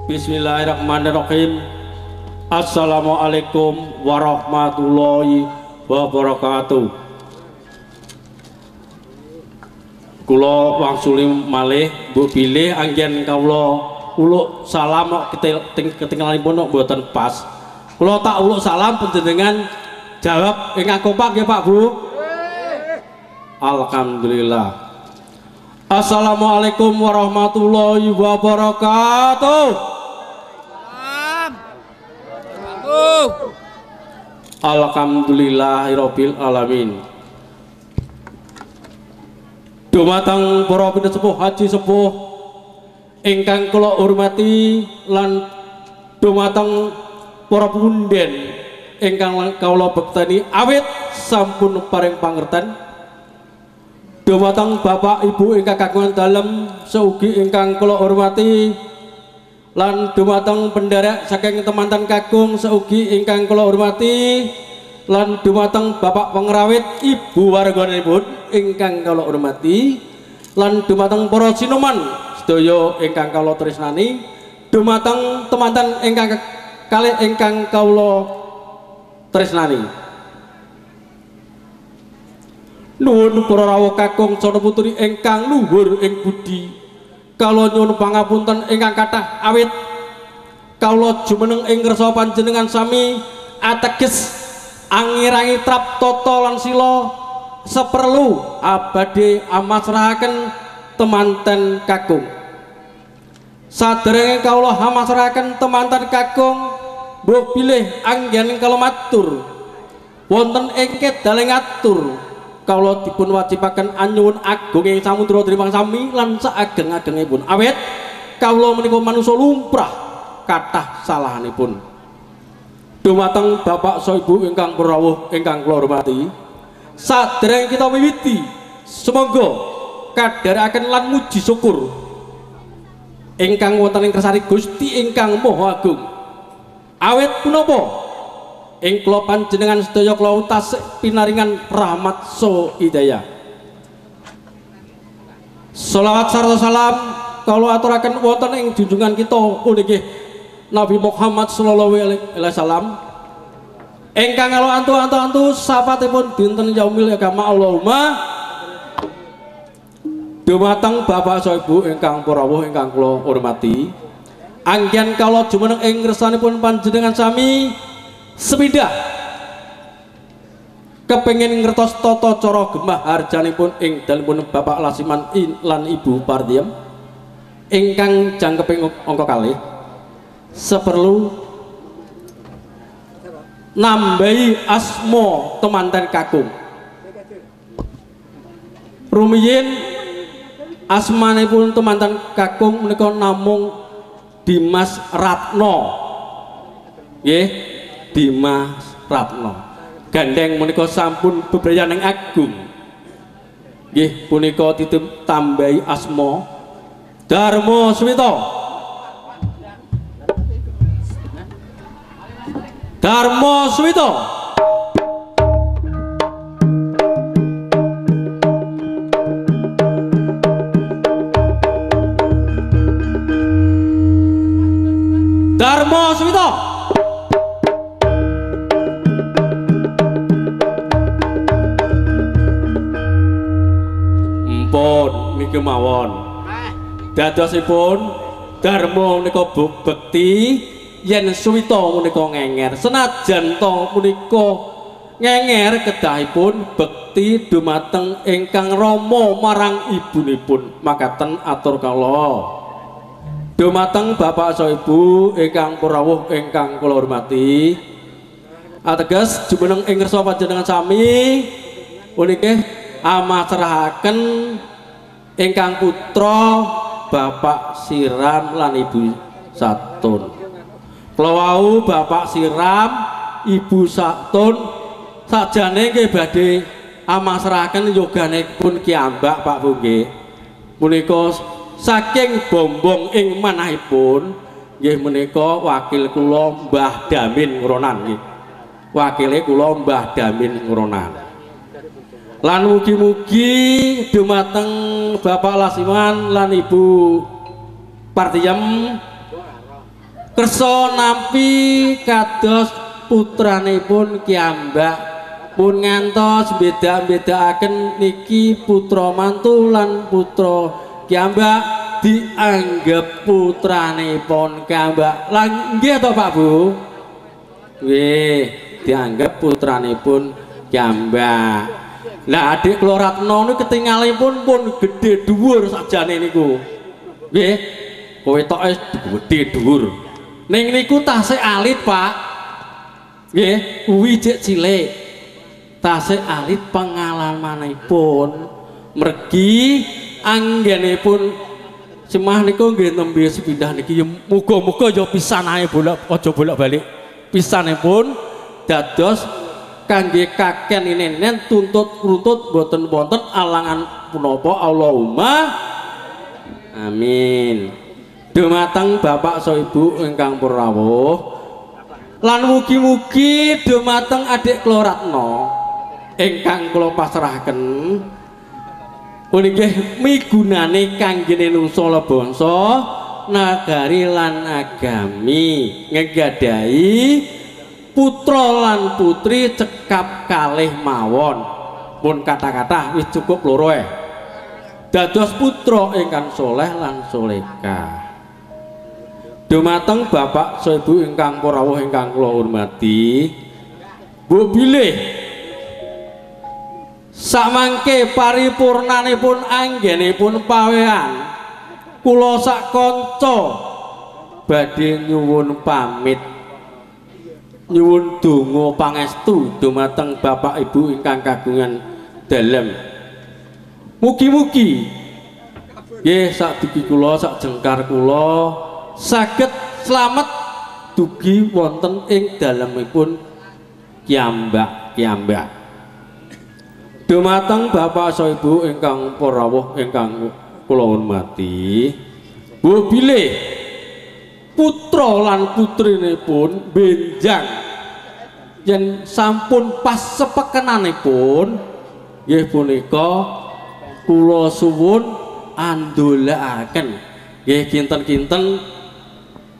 Bismillahirrahmanirrahim. Assalamualaikum warahmatullahi wabarakatuh. Kula wangsuli malih mbok bilih anggen kawula uluk salam kok ketinggalanipun kok mboten pas. Kula tak uluk salam panjenengan jawab ingkang kompak nggih Pak Bu. Alhamdulillah. Assalamualaikum warahmatullahi wabarakatuh. Alhamdulillahirabbil alamin. Dumateng para pinisepuh haji sepuh ingkang kula hormati lan dumateng para punden ingkang kawula bekteni awit sampun paring pangerten. Dumateng bapak ibu ingkang kagungan dalem seugi ingkang kula hormati lan dumateng penderek saking temanten kakung seugi ingkang kula hormati lan dumateng bapak pengrawit ibu warganipun ingkang kula hormati lan dumateng para sinuman sedaya ingkang kula tresnani dumateng temanten ingkang kalih ingkang kawula tresnani. Nuwun para rawuh kakung sono putri ingkang luhur ing budi, kawula nyuwun pangapunten ingkang kathah awit kawula jumeneng ing ngersa panjenengan sami ateges angirangi trap tata lan sila seperlu abade amasrahaken temanten kakung. Saderenge kawula amasrahaken temanten kakung mbok bilih anggen kawula matur wonten ing kedaling atur kawula dipun wajibaken anyuwun agung ing samudra trimang sami lan saageng-agengipun awit kawula menika manungsa lumrah kathah salahanipun. Dumateng bapak saha ibu ingkang rawuh ingkang kula hormati, saderenge kita wiwiti sumangga kadherekaken lan muji syukur ingkang wonten ing kersane Gusti ingkang Maha Agung. Awit punapa ing kula panjenengan sedaya kula tasih pinaringan rahmat saha hidayah. Sholawat sarta salam kawula aturaken wonten ing junjungan kita puniki Nabi Muhammad sallallahu alaihi wasallam ingkang kala antu-antu sapatipun dinten yaumil qiyamah. Allahumma. Dumateng bapak saha ibu ingkang rawuh ingkang kula hormati, anggen kawula jumeneng ing ngersanipun panjenengan sami sepindah kepengin ngertos tata cara gemah harjanipun ing dalemipun Bapak Lasiman lan Ibu Partiem ingkang jangkeping angka kalih seperlu nambahi asma temanten kakung. Rumiyin asmanipun temanten kakung menika namung Dimas Ratno. Nggih, Dimas Ratno. Gandeng menika sampun bebrayaning agung. Nggih, punika ditip tambahi asma Darma Suwito. Darma Suwito. Darma Suwito. Mpun niki mawon. Dadosipun Darma menika bekti yen suwita menika ngenger. Senajan to menika ngenger kedahipun bekti dumateng ingkang rama marang ibunipun. Makaten atur kawula. Dumateng bapak saha ibu ingkang rawuh ingkang kula hormati, ateges jumeneng ing ngersa panjenengan sami puniki amasrahaken ingkang putra Bapak Siram lan Ibu Satun. Kula wau Bapak Siram, Ibu Satun sakjane nggih badhe amasrahaken yoganipun kiyambak Pak Bu nggih. Punika saking bombong ing manahipun nggih menika wakil kula Mbah Damin Ngronan nggih. Wakile kula Mbah Damin Ngronan. Lan mugi-mugi dumateng Bapak Lasiman lan Ibu Partiem Kersa nampi kados putranipun kiyambak pun ngantos beda-bedaaken niki putra mantu lan putra kiyambak dianggep putranipun kiyambak. Lan nggih to Pak Bu? Nggih, dianggep putranipun kiyambak. Lah adik kula Ratna niku ketingalipun pun gedhe dhuwur sajane niku. Nggih, kowe toke gedhe dhuwur. Ning niku tasih alit, Pak. Nggih, kuwi jek cilik. Tasih alit pengalamanipun. Mergi anggenipun semah niku nggih nembe sepindah niki ya muga-muga ya pisan ae bolak aja bolak-balik. Pisanipun dados kangge kaken nenen tuntut-runtut boten wonten alangan punapa Allahumma amin. Dumateng bapak saha ibu ingkang pun rawuh lan mugi-mugi dumateng adik kula Ratna ingkang kula pasrahaken puniki migunane kangge nenungsa bangsa nagari lan agami nggadhahi putra lan putri cekap kalih mawon. Pun kata-kata wis cukup loro eh. Dados putra ingkang soleh lan solehah. Dumateng bapak saha ibu ingkang rawuh ingkang kula hormati, mbok bilih samangke paripurnanipun anggenipun pawean kula sak kanca badhe nyuwun pamit, nyuwun donga pangestu dumateng bapak ibu ingkang kagungan dalem. Mugi-mugi nggih sak dugi kula sak jengkar kula saged slamet dugi wonten ing dalemipun kiyambak-kiyambak. Dumateng bapak saha ibu ingkang rawuh ingkang kula hormati, mbok bilih putra lan putrinipun benjang yen sampun pas sepekenanipun nggih punika kula suwun andolakaken nggih kinten-kinten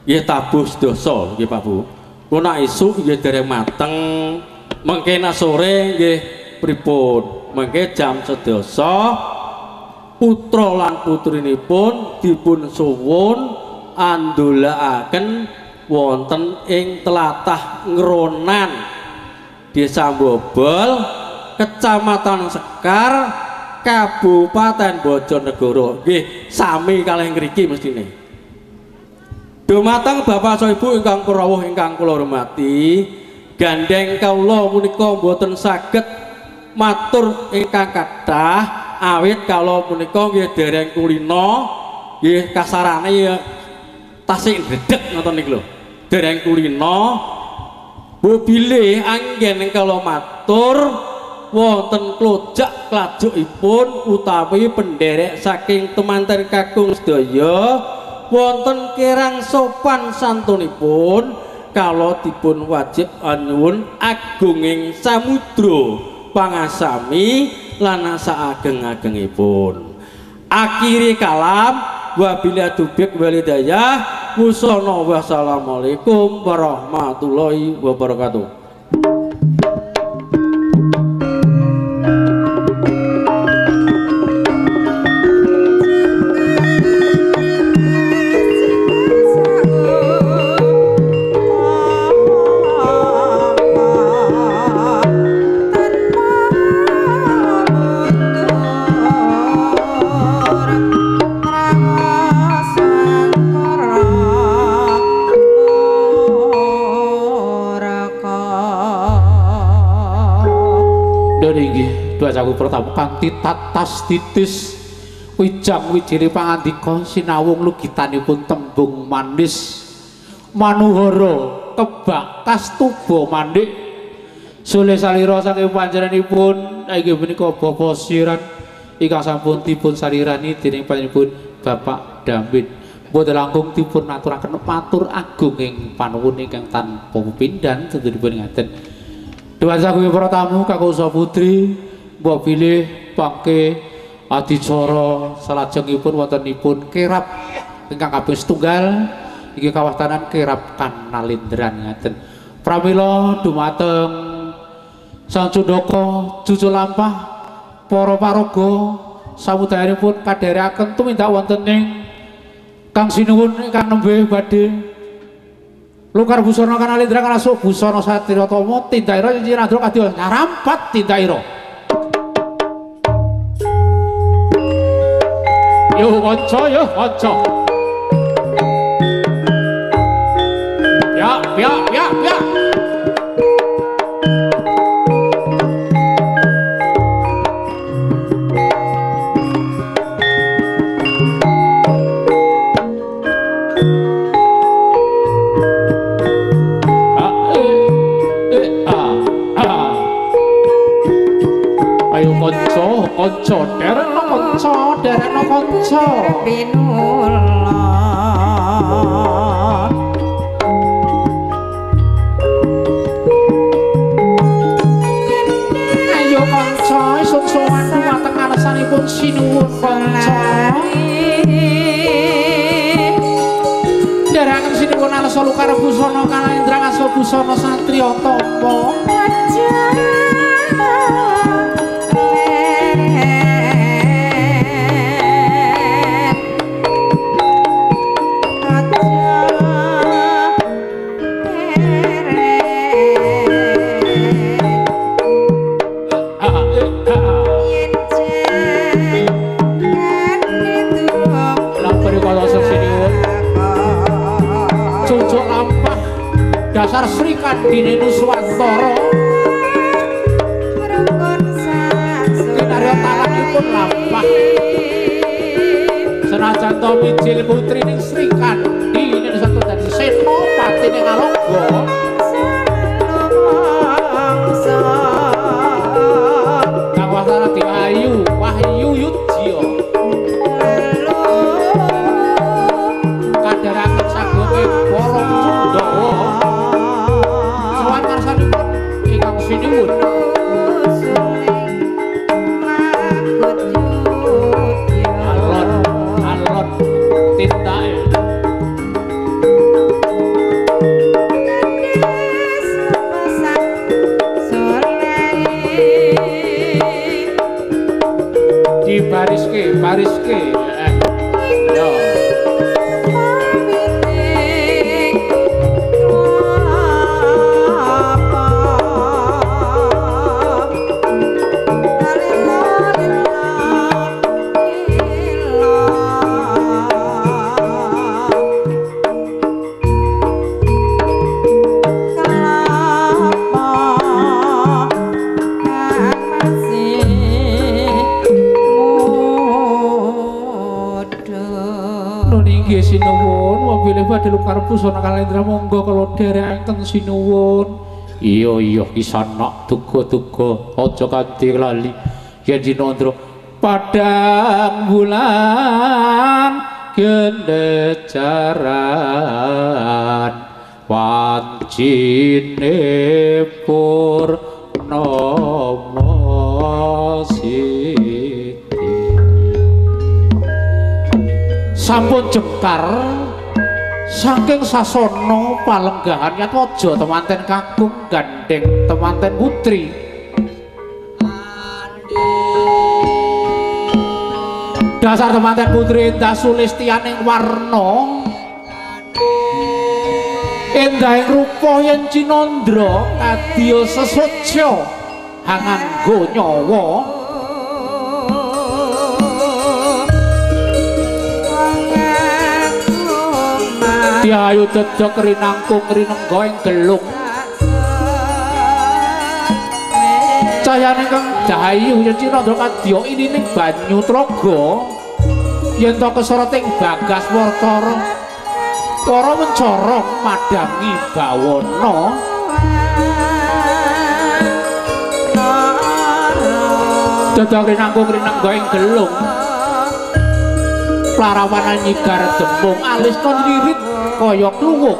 nggih tabuh sedasa nggih Pak Bu. Kula nak isuk nggih dereng mateng, mengke nak sore nggih pripun, mengke jam sedasa putra lan putrinipun dipun suwun andolakaken wonten ing tlatah Ngronan, Desa Bobol, Kecamatan Sekar, Kabupaten Bojonegoro. Nggih, sami kalih ngriki mestine. Dumateng bapak saha ibu ingkang rawuh ingkang kula hormati, gandeng kawula punika mboten saged matur ingkang kathah awit kawula punika nggih dereng kulina, nggih kasarane ya tasik ndredeg ngoten niku lho. Dereng kulina, mbok bilih anggen kawula matur wonten klojak klajukipun utawi penderek saking temanten kakung sedaya wonten kirang sopan santunipun kala dipun wajib nyuwun agunging samudra pangasami lan saageng-agengipun. Akhiri kalam wabillahi taufik walhidayah. Wassalamualaikum warahmatullahi wabarakatuh. Saku pertama kanthi tatas titis wijang wijine pangandika sinawung lugitanipun tembung manis manuhara kebak kastuba mandik sule salira saking panjenenganipun inggih punika Bapak Siran ingkang sampun dipun salirani dening panjenenganipun Bapak Damin. Mboten langkung dipun aturaken matur agung ing panuwun ingkang tanpa pepindhan tentunipun ngaten. Dewan saking para tamu kakung putri mbok bilih pangke adicara salajengipun wontenipun kirab ingkang kaping setunggal iki kawastanan kirap kanalindran ngaten. Pramila dumateng Sang Cundaka cucu lampah para paraga samudayanipun kadherekaken tumindak wonten ing Kang sinuwun ingkang nembe badhe lukar busana kanalindra kanasuk busana satriya tama tindakira cinandra kadya nyarampat tindakira. Yo kanca, yo kanca. Ya, ya, ya, ya. Kanca derekno kanca derekno kanca pinulon ayo kanca isun sowan dumateng alasanipun sinuwun kanca nderekaken sinuwun alasa lukar busana kalendra ngaso busana satriya tapa. Dasar Sri Kandhine Nuswantara kinarya talangipun lampah senajan to mijil putrining Sri Kandhine Nuswantara dadi senopati ning Alangga kang wastana Ayu Wahyu Yudjiya kadharaken sagoke para Cundhawa sowan karsanipun ingkang sinuwun. Alon alon tindake dibariske bariske. Yo. Sinuwun wabile badhe lukar busana kalendra monggo kula dherekaken sinuwun. Iya iya kisana duga-duga aja kanthi lali yen Cinandra padang bulan gendejaran wancine purnama siti. Sampun jengkar saking sasana palenggahan Yatwaja temanten kakung gandeng temanten putri. Dasar temanten putri endah sulistianing warna endahing rupa yen Cinandra kadya sesoca hanganggo nyawa. Diayu dedek rinangkung rinengga ing gelung cahyane kang dahayu yen Cinandra kadya ilining banyu tlaga yen to kesorot ing bagas wartara para mencara madhangi bawana. Dedek rinangkung rinengga ing gelung plarawanan nyigar demung alis kon lirit kaya kluwung.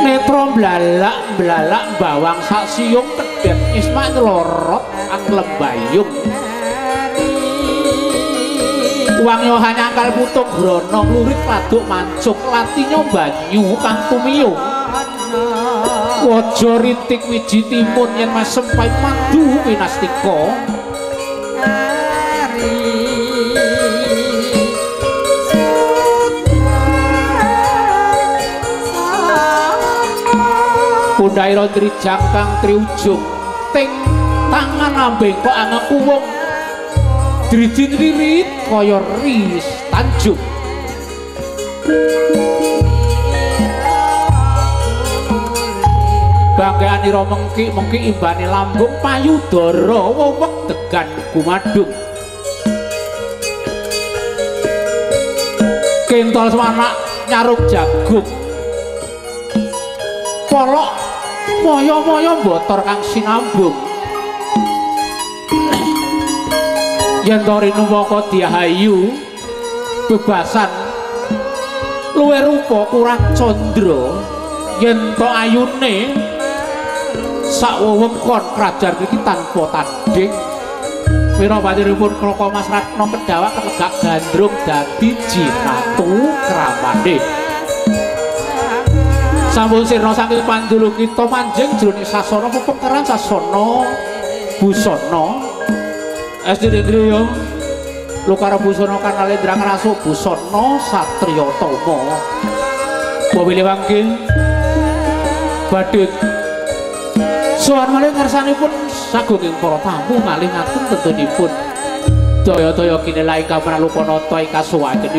Netra blalak-blalak bawang sak siung kedhet isma nglorot anglembayung. Wangyo hanyangkal putung grono nglurit laduk mancung latinyo banyu kang tumiyung. Waja rintik wiji timun yen masem pait madu winastika. Pundhaira trijang kang triujung ting tangan ambeng kok angekuwung drijin ririt kaya ris tanjung. Bangkeanira mengki-mengki imbane lambung payudara wewek degan gumadung. Kentol semanak nyarung jagung. Polok moyo-moyo botor kang sinambung. Yen to rinuwaka diahayu bebasan luwe rupa kurang candra yen to ayune sak wewengkon krajan iki tanpa tanding. Wira panjenenganipun Kraka Mas Ratna kedawak kelegak gandrung dadi jinatu kramane. Sampun sirna saking pandulu kita manjing jroning sasana pepengkeran sasana busana. Esti Indriya Lokara busana kanalendra ngraso busana satriya tama. Wawile wangke badhe sowan malih ngarsanipun sagunging para tamu malih ngaten tentunipun daya-daya kinela ingkang pralupa nata ing kasuwaken.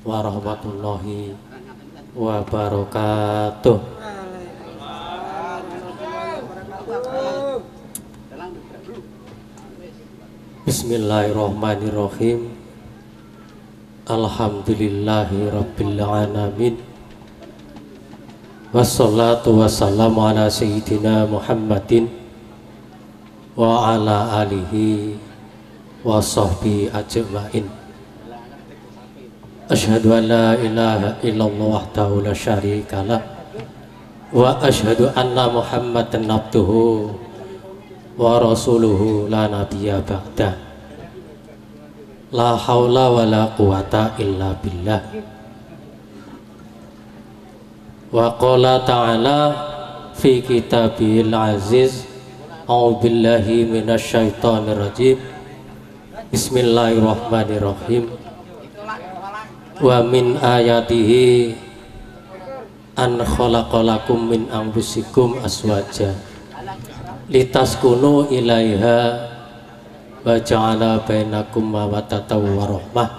Warahmatullahi wabarakatuh. Bismillahirrahmanirrahim. Alhamdulillahi rabbil alamin. Wassalatu wassalamu ala sayyidina Muhammadin wa ala alihi wa sahbihi ajma'in. Asyhadu an la ilaha illallah wahdahu la syarikalah wa asyhadu anna Muhammadan abduhu wa rasuluhu la nabiyya ba'dah. La haula wa la quwata illa billah. Wa qala ta'ala fi kitabihil aziz, a'udzu billahi minasyaitonir rajim. Bismillahirrahmanirrahim. Wa min ayatihi an khalaqalakum min anfusikum aswaja litaskunu ilaiha wa ja'ala bainakum mawaddatan wa rahmah.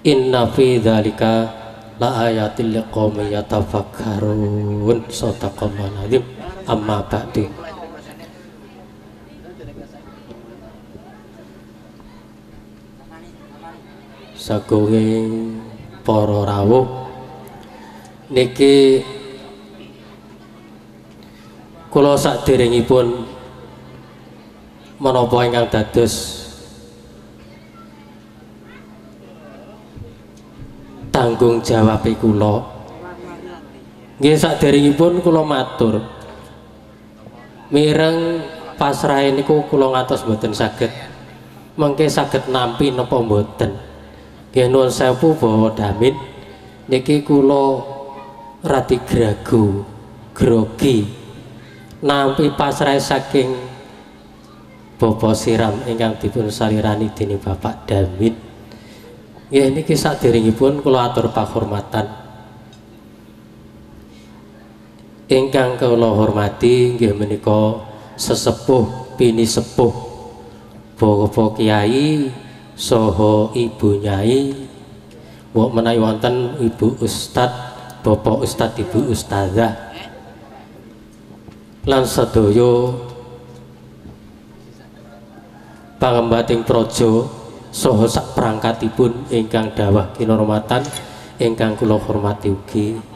Inna fi dzalika la ayatil liqaumin yatafakkarun. Shadaqallahul azim. Amma ba'du. Sagunging para rawuh niki kula saderengipun menapa ingkang dados tanggung jawab kula nggih saderengipun kula matur mireng pasrahe niku kula ngantos mboten saged mengke saged nampi napa mboten. Nggih nuwun sewu Bapak Damin niki kula radi gragu grogi nampi pasrahe saking Bapak Siram ingkang dipun salirani dening Bapak Damin. Nggih niki saderengipun kula atur pakurmatan. Ingkang kula hormati nggih menika sesepuh pinisepuh, bapak kiai saha ibu nyai, mbok menawi wonten ibu ustad, bapak ustad, ibu ustazah, lan sedaya pangembating praja saha sak perangkatipun ingkang dawah kinurmatan ingkang kula hormati ugi.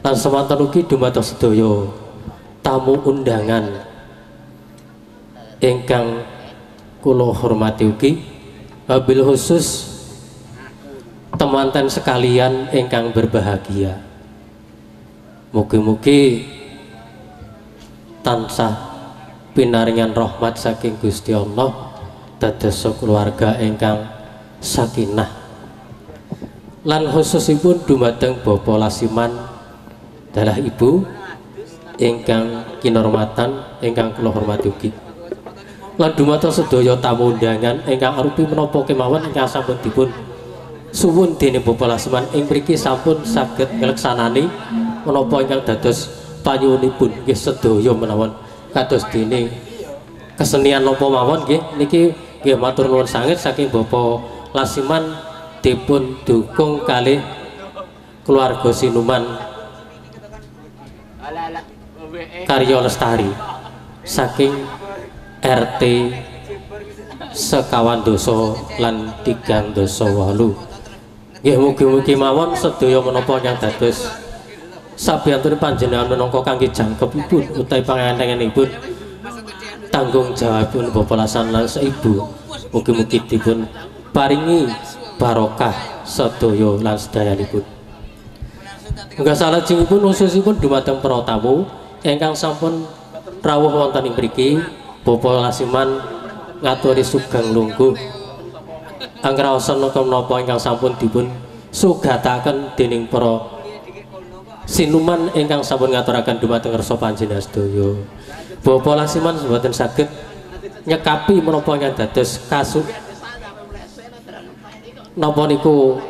Lan semanten ugi dumateng sedaya tamu undangan ingkang kula hormati ugi, wabil khusus temanten sekalian ingkang berbahagia. Mugi-mugi tansah pinaringan rahmat saking Gusti Allah dados keluarga ingkang sakinah. Lan khususipun dumateng Bapak Lasiman dalah ibu ingkang kinurmatan ingkang kula hormati ugi. Lan dumateng sedaya tamu undangan ingkang arupi menapa kemawon ingkang sampun dipun suwun dening Bapak Lasiman ing mriki sampun saged ngleksanani menapa ingkang dados panyuwunipun nggih sedaya menawon kados dene kesenian napa mawon nggih niki nggih matur nuwun sanget saking Bapak Lasiman dipun dukung kalih keluarga sinuman Karya Lestari saking RT sekawan dasa lan 3 dasa 8. Nggih mugi-mugi mawon sedaya menapa ingkang dados sabiyantune panjenengan minangka kangge jangkepipun utawi pangantenganipun tanggung jawabipun Bapak Lasan lan Ibu, mugi-mugi dipun paringi barokah sedaya lan sedayanipun. Enggak salajengipun khususipun dumateng para tamu ingkang sampun rawuh wonten ing mriki, Bapak Lasiman ngaturi sugeng lungguh angraosan menapa ingkang sampun dipun sugataken dening para sinuman ingkang sampun ngaturaken dumateng ngersa panjenengan sedaya. Bapak Lasiman mboten saged nyekapi menapa ingkang dados kasuk napa niku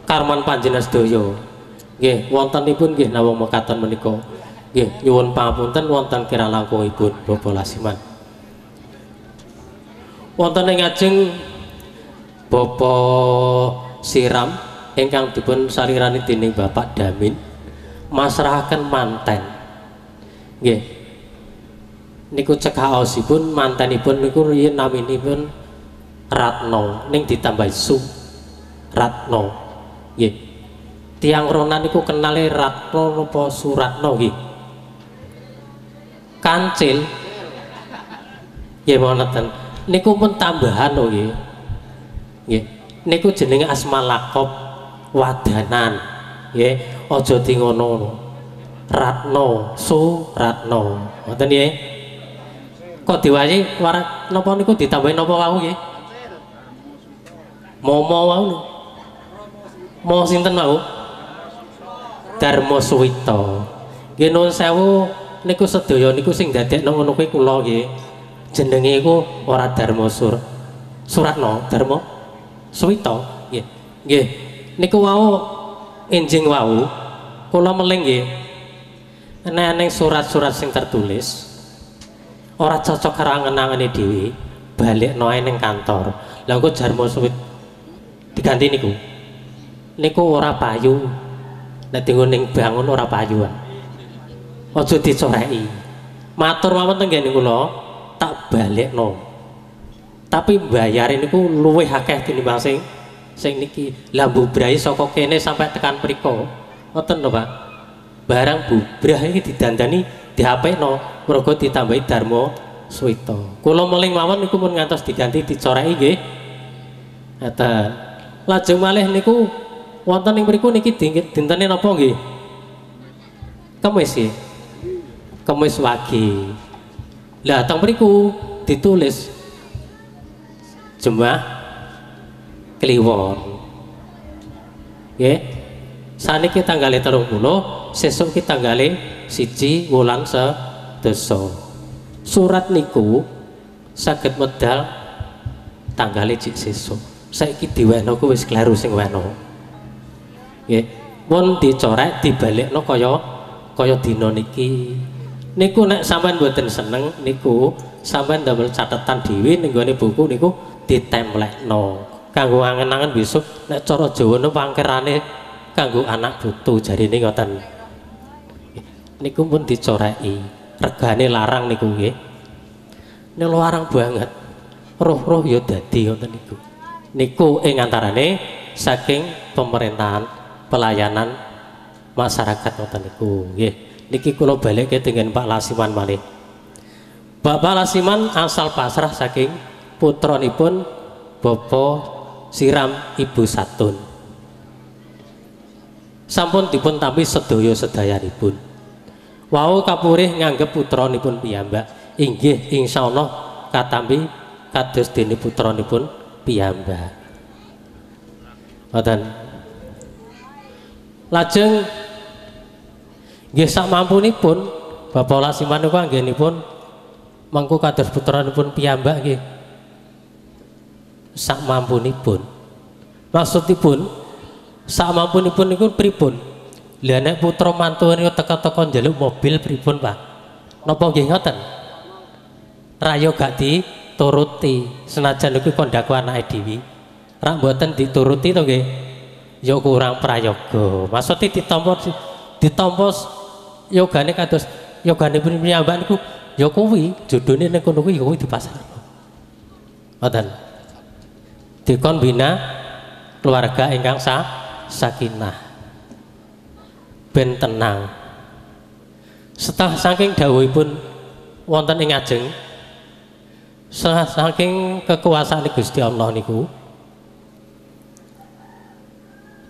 karman panjenengan sedaya. Nggih wontenipun nggih nawang mekaten menika. Nggih nyuwun pangapunten wonten kirang langkungipun Bapak Lasiman. Wonten ing ajeng Bapak Siram ingkang dipun salirani dening Bapak Damin masrahaken manten. Nggih. Niku cekaosipun mantenipun niku riyin naminipun Ratno ning ditambahi Su Ratno. Nggih. Tiyang rona niku kenale Ratno napa Suratno nggih? Kancil. Nggih wonten. Niku pun tambahan lho nggih. Nggih. Niku jenenge asma laqab wadanan. Nggih, aja di ngono. Ratno, Suratno. Ngoten nggih. Kok diwayi warak napa niku ditambahi napa wau nggih? Momo wau. Mo sinten wau? Darmo Suwito. Nggih nuwun sewu niku sedaya niku sing dadekno ngono kuwi kula nggih. Jenenge iku ora Darmo Suratno, Darmo Suwito nggih. Nggih. Niku wau enjing wau kula meling nggih. Nek surat-surat sing tertulis ora cocok karo angen-angene dhewe, balekno ae ning kantor. Lah engko Darmo Suwit diganti niku. Niku ora payu. Nek dienggo ning bangun ora payu. Aja dicoreki. Matur mawon teng ngene kula tak balekno. Tapi bayare niku luwih akeh tinimbang sing niki. Lah bubrahe saka kene sampai tekan mriko. Ngoten lho, Pak. Barang bubrah iki didandani dihapekno mergo ditambahi Darmo Suwito. Kula meling mawon niku mun ngantos diganti dicoreki nggih. Ngaten. Lajeng malih niku wonten ing mriku niki dintene napa nggih? Kemis nggih. Kemis wage. Lah teng mriku ditulis Jemah Kliwon. Nggih. Saniki tanggale 30, sesuk ki tanggale 1 wulan sedasa. Surat niku saged medal tanggale cik sesuk. Saiki diwehno ku wis kleru sing wehno. Nggih. Mun dicorek dibalekno kaya Kaya dina niki. Niku nek sampean mboten seneng niku sampean damel catetan dhewe ning gone buku niku ditemplekno. Kanggo angen-angen besok nek cara Jawa niku pangkerane kanggo anak putu jarine ngoten. Niku pun dicoreki. Regane larang niku nggih. Nek larang banget. Roh-roh ya dadi ngoten niku. Niku ing antarane saking pemerintahan pelayanan masyarakat ngoten niku nggih. Niki kula balikke dengan Pak Lasiman malih. Bapak Lasiman asal pasrah saking putranipun Bapak Siram Ibu Satun. Sampun dipun tampi sedaya sedayanipun. Wau kapurih nganggep putranipun piyambak. Inggih insyaallah katampi kados dene putranipun piyambak. Ngoten. Lajeng nggih sak mampunipun Bapak Lasiman niku anggenipun mengku kados putranipun piyambak nggih. Sak mampunipun. Maksudipun sak mampunipun niku pripun? Lah nek putra mantu niku teka-teka njaluk mobil pripun, Pak? Napa nggih ngoten? Rayo gak dituruti, senajan niku kondhaku anake dhewe. Rak mboten dituruti to nggih? Ya kurang prayoga. Maksude ditampa ditampa yogane kados yogane piyambak niku ya kuwi jodone ning kono kuwi ya kuwi dipasarno. Ngoten. Dikon bina keluarga ingkang sakinah. Ben tenang. Setelah saking dawuhipun wonten ing ajeng, setelah saking kekuasaan Gusti Allah niku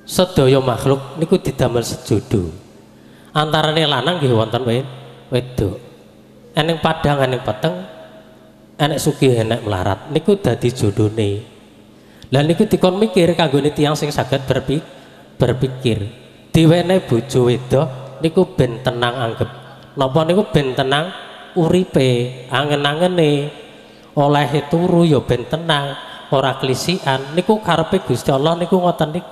sedaya makhluk niku didamel sejodo. Antarane lanang nggih wonten wedok. Eneng padhang eneng peteng, enek sugih enek melarat niku dadi jodone. Lah niku dikon mikir kanggone tiyang sing saged berpikir. Diwenehi bojo wedok niku ben tenang anggep. Napa niku ben tenang uripe, angen-angene olehe turu ya ben tenang, ora klisikan. Niku karepe Gusti Allah niku ngoten niku.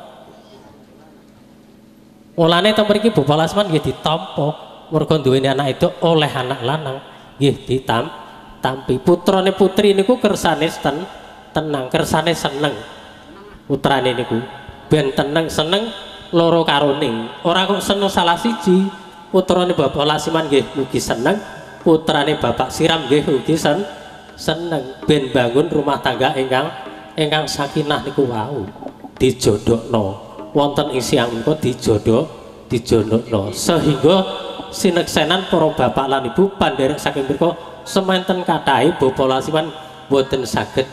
Mulane teng mriki Bapak Lasman nggih ditampa mergo duweni anak itu oleh anak lanang nggih ditampi. Putrane putri niku kersane tenang, kersane seneng. Putrane niku ben tenang seneng loro karone. Ora kok seneng salah siji. Putrane Bapak Lasiman nggih ugi seneng, putrane Bapak Siram nggih ugi seneng ben bangun rumah tangga ingkang sakinah niku wau dijodhokno. Wonten ing siang menika dijodhokno sehingga sineksenan para bapak lan ibu pandherek saking mriku semanten kathahe Bapak Lasiman boten saged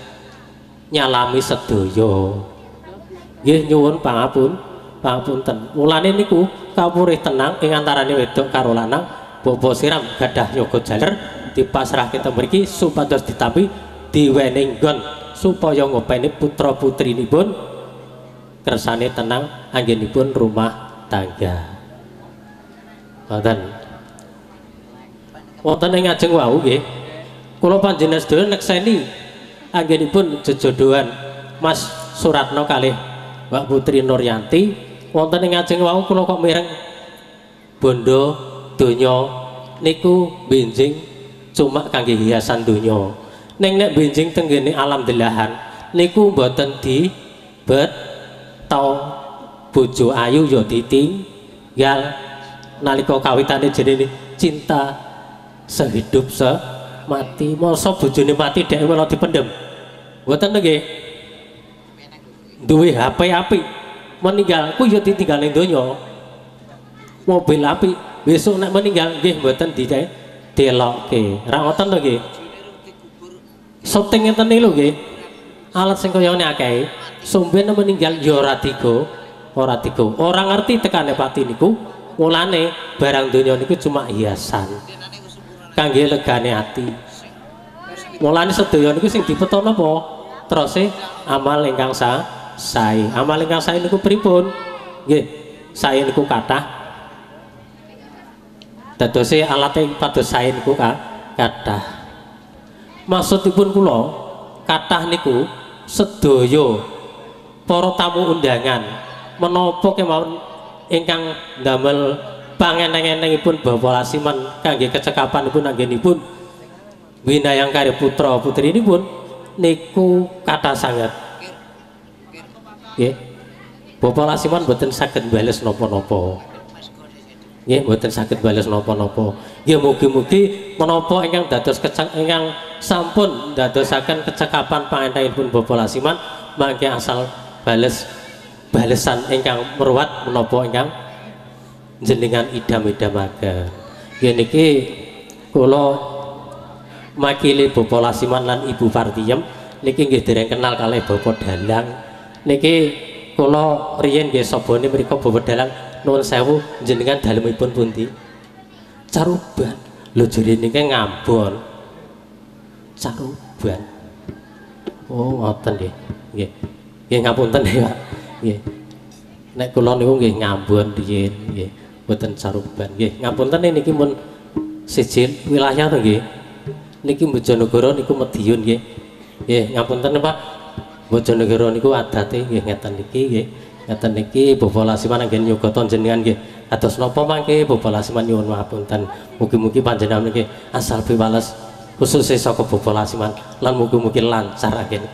nyalami sedaya. Nggih nyuwun pangapunten. Mulane niku kapurih tenang ing antarane wedok karo lanang. Bapak Siram gadah yoga jaler dipasrahke teng mriki supados ditampi diwenehi nggon supaya ngopeni putra-putrinipun kersane tenang anggenipun rumah tangga. Wonten. Wonten ing ajeng wau nggih. Kula panjenengan sedaya nekseni anggenipun jejodohan Mas Suratno kalih Mbak Putri Nuryanti. Wonten ing ajeng wau kula kok mireng bondo donya niku benjing cuma kangge hiasan donya. Ning nek benjing teng nggene alam delahan niku mboten dibet bojo ayu ya ditinggal nalika kawitane jenenge cinta sehidup semati. Masa bojone mati dhek malah dipendhem. Mboten nggih. Duwe HP apik meninggal ku ya ditinggal ning donya. Mobil apik besok nek meninggal nggih mboten didelokke. Ra ngoten to nggih. Syuting ngeten lho nggih. Alat sing kaya ngene akeh. Sumben meninggal ya ora digo, ora digo. Ora ngerti tekane pati niku, mulane barang donya niku cuma hiasan. Kangge legane ati. Mulane sedaya niku sing dipeto napa? Terose amal ingkang sae. Amal ingkang sae niku pripun? Nggih, sae niku kathah. Dadose alate pados sae niku kathah. Maksudipun kula kathah niku sedaya para tamu undangan menapa kemawon ingkang ndamel Pangeneng-enengipun Bapak Lasiman kangge kecekapanipun anggenipun winayang karya putra putrinipun niku kathah sanget. Nggih. Bapak Lasiman mboten saged bales napa-napa. Nggih, mboten saged bales napa-napa. Nggih, mugi-mugi menapa ingkang dados ingkang sampun dadosaken kecekapan pangentenipun Bapak Lasiman mangke asal bales balesan ingkang meruat menapa ingkang jenengan idam-idamaken. Nggih niki kula makili Bapak Lasiman lan Ibu Partiyem niki nggih dereng kenal kalih Bapak Dalang. Niki kula riyen nggih sabane mriku Bapak Dalang nuwun sewu jenengan dalemipun pundi? Caruban. Lho jere niki Ngambon. Caruban. Oh ngoten nggih. Nggih. Nggih ngapunten nggih Pak. Nggih. Nek kula niku nggih Ngambon riyen nggih, mboten Caruban. Nggih, ngapunten niki mun siji wilayah to nggih. Niki Bojonegoro niku Madiun nggih. Nggih, ngapunten Pak. Bojonegoro niku adate nggih ngeten niki nggih. Ngeten niki Bapak Lasiman anggen nyugata jenengan nggih. Kados napa mangke Bapak Lasiman nyuwun ngapunten. Mugi-mugi panjenengan niki asal piwales khususnya saka Bapak Lasiman lan mugi-mugi lancar anggen.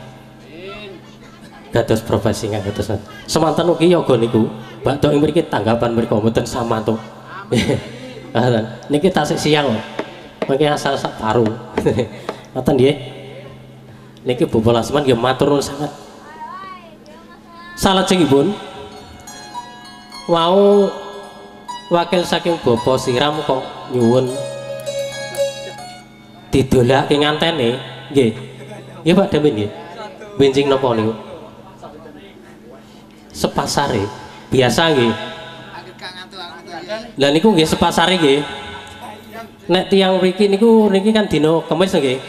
Kados profesi ingkang kados semanten ugi yoga niku bakdo ing mriki tanggapan mriku mboten samantuk. Ngoten. Niki tasik siang. Mangke asal sak paru. Ngoten nggih. Niki Bapak Lasiman nggih matur nuwun sanget. Salajengipun wau wakil saking Bapak Siram kok nyuwun didolake ngantene nggih. Nggih Pak Damin nggih. Benjing napa niku? Sepasare. Biasa nggih. Lah niku nggih sepasare nggih. Nek tiyang mriki niku niki kan dina Kamis nggih.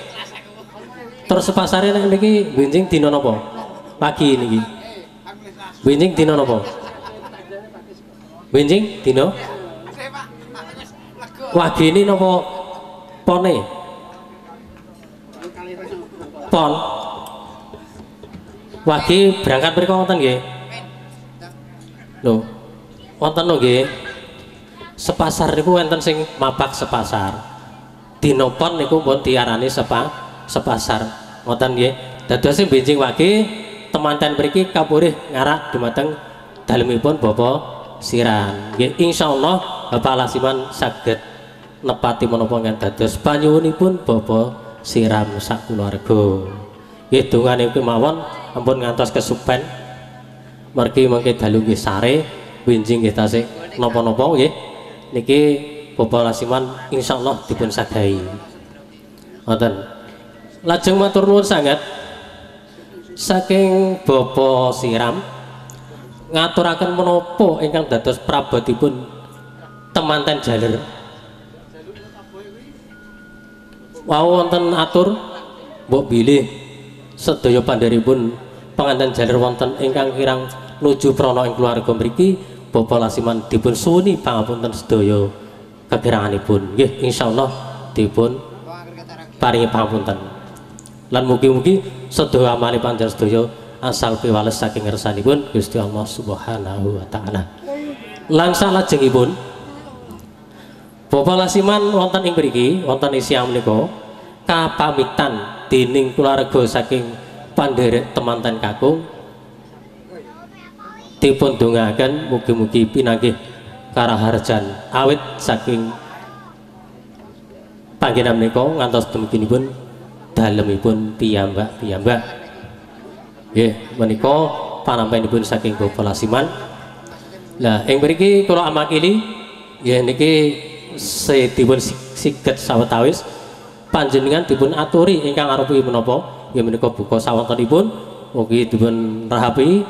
Terus sepasare nek mriki benjing dina napa? Pagi niki. Benjing dina napa? Benjing dina? Wagene napa pone? Pon. Wage berangkat mriku wonten nggih. Lho, wonten lho nggih. Sepasar niku wonten sing mabak sepasar. Dina pon niku pun diarani sepasar. Ngoten nggih. Dadose benjing wage temanten mriki kapurih ngarak dumateng dalemipun Bapak Siran. Nggih, insyaallah Bapak Lasiman saged nepati menapa ingkang dados panyuwunipun Bapak Siram sakeluarga. Nggih dongane kemawon ampun ngantos kesupen. Mergi mangke dalu nggih sare, benjing nggih tasih napa-napa nggih. Niki Bapak Lasiman insyaallah dipun sagahi. Ngoten. Lajeng matur nuwun sanget saking Bapak Siram ngaturaken menapa ingkang dados prabotipun temanten jaler. Wau wonten atur mbok bilih sedaya pandheripun penganten jaler wonten ingkang kirang nuju prana ing keluarga mriki Bapak Lasiman dipun suwuni pangapunten sedaya kekiranganipun. Nggih insyaallah dipun paringi pangapunten. Lan mugi-mugi sedaya amale panjenengan sedaya asal piwales saking ngersanipun Gusti Allah Subhanahu wa taala. Lan salajengipun Bapak Lasiman wonten ing mriki wonten ing siang menika kapamitan dening keluarga saking pandherek temanten kakung dipun dongaaken mugi-mugi pinanggih karaharjan awit saking panggenan menika ngantos dumuginipun dalemipun piyambak-piyambak. Nggih menika panampenipun saking Bapak Lasiman. Lah ing mriki kula amakili nggih niki dipun siget sawetawis panjenengan dipun aturi ingkang arupi menapa nggih menika buka sawontenipun mugi dipun rahapi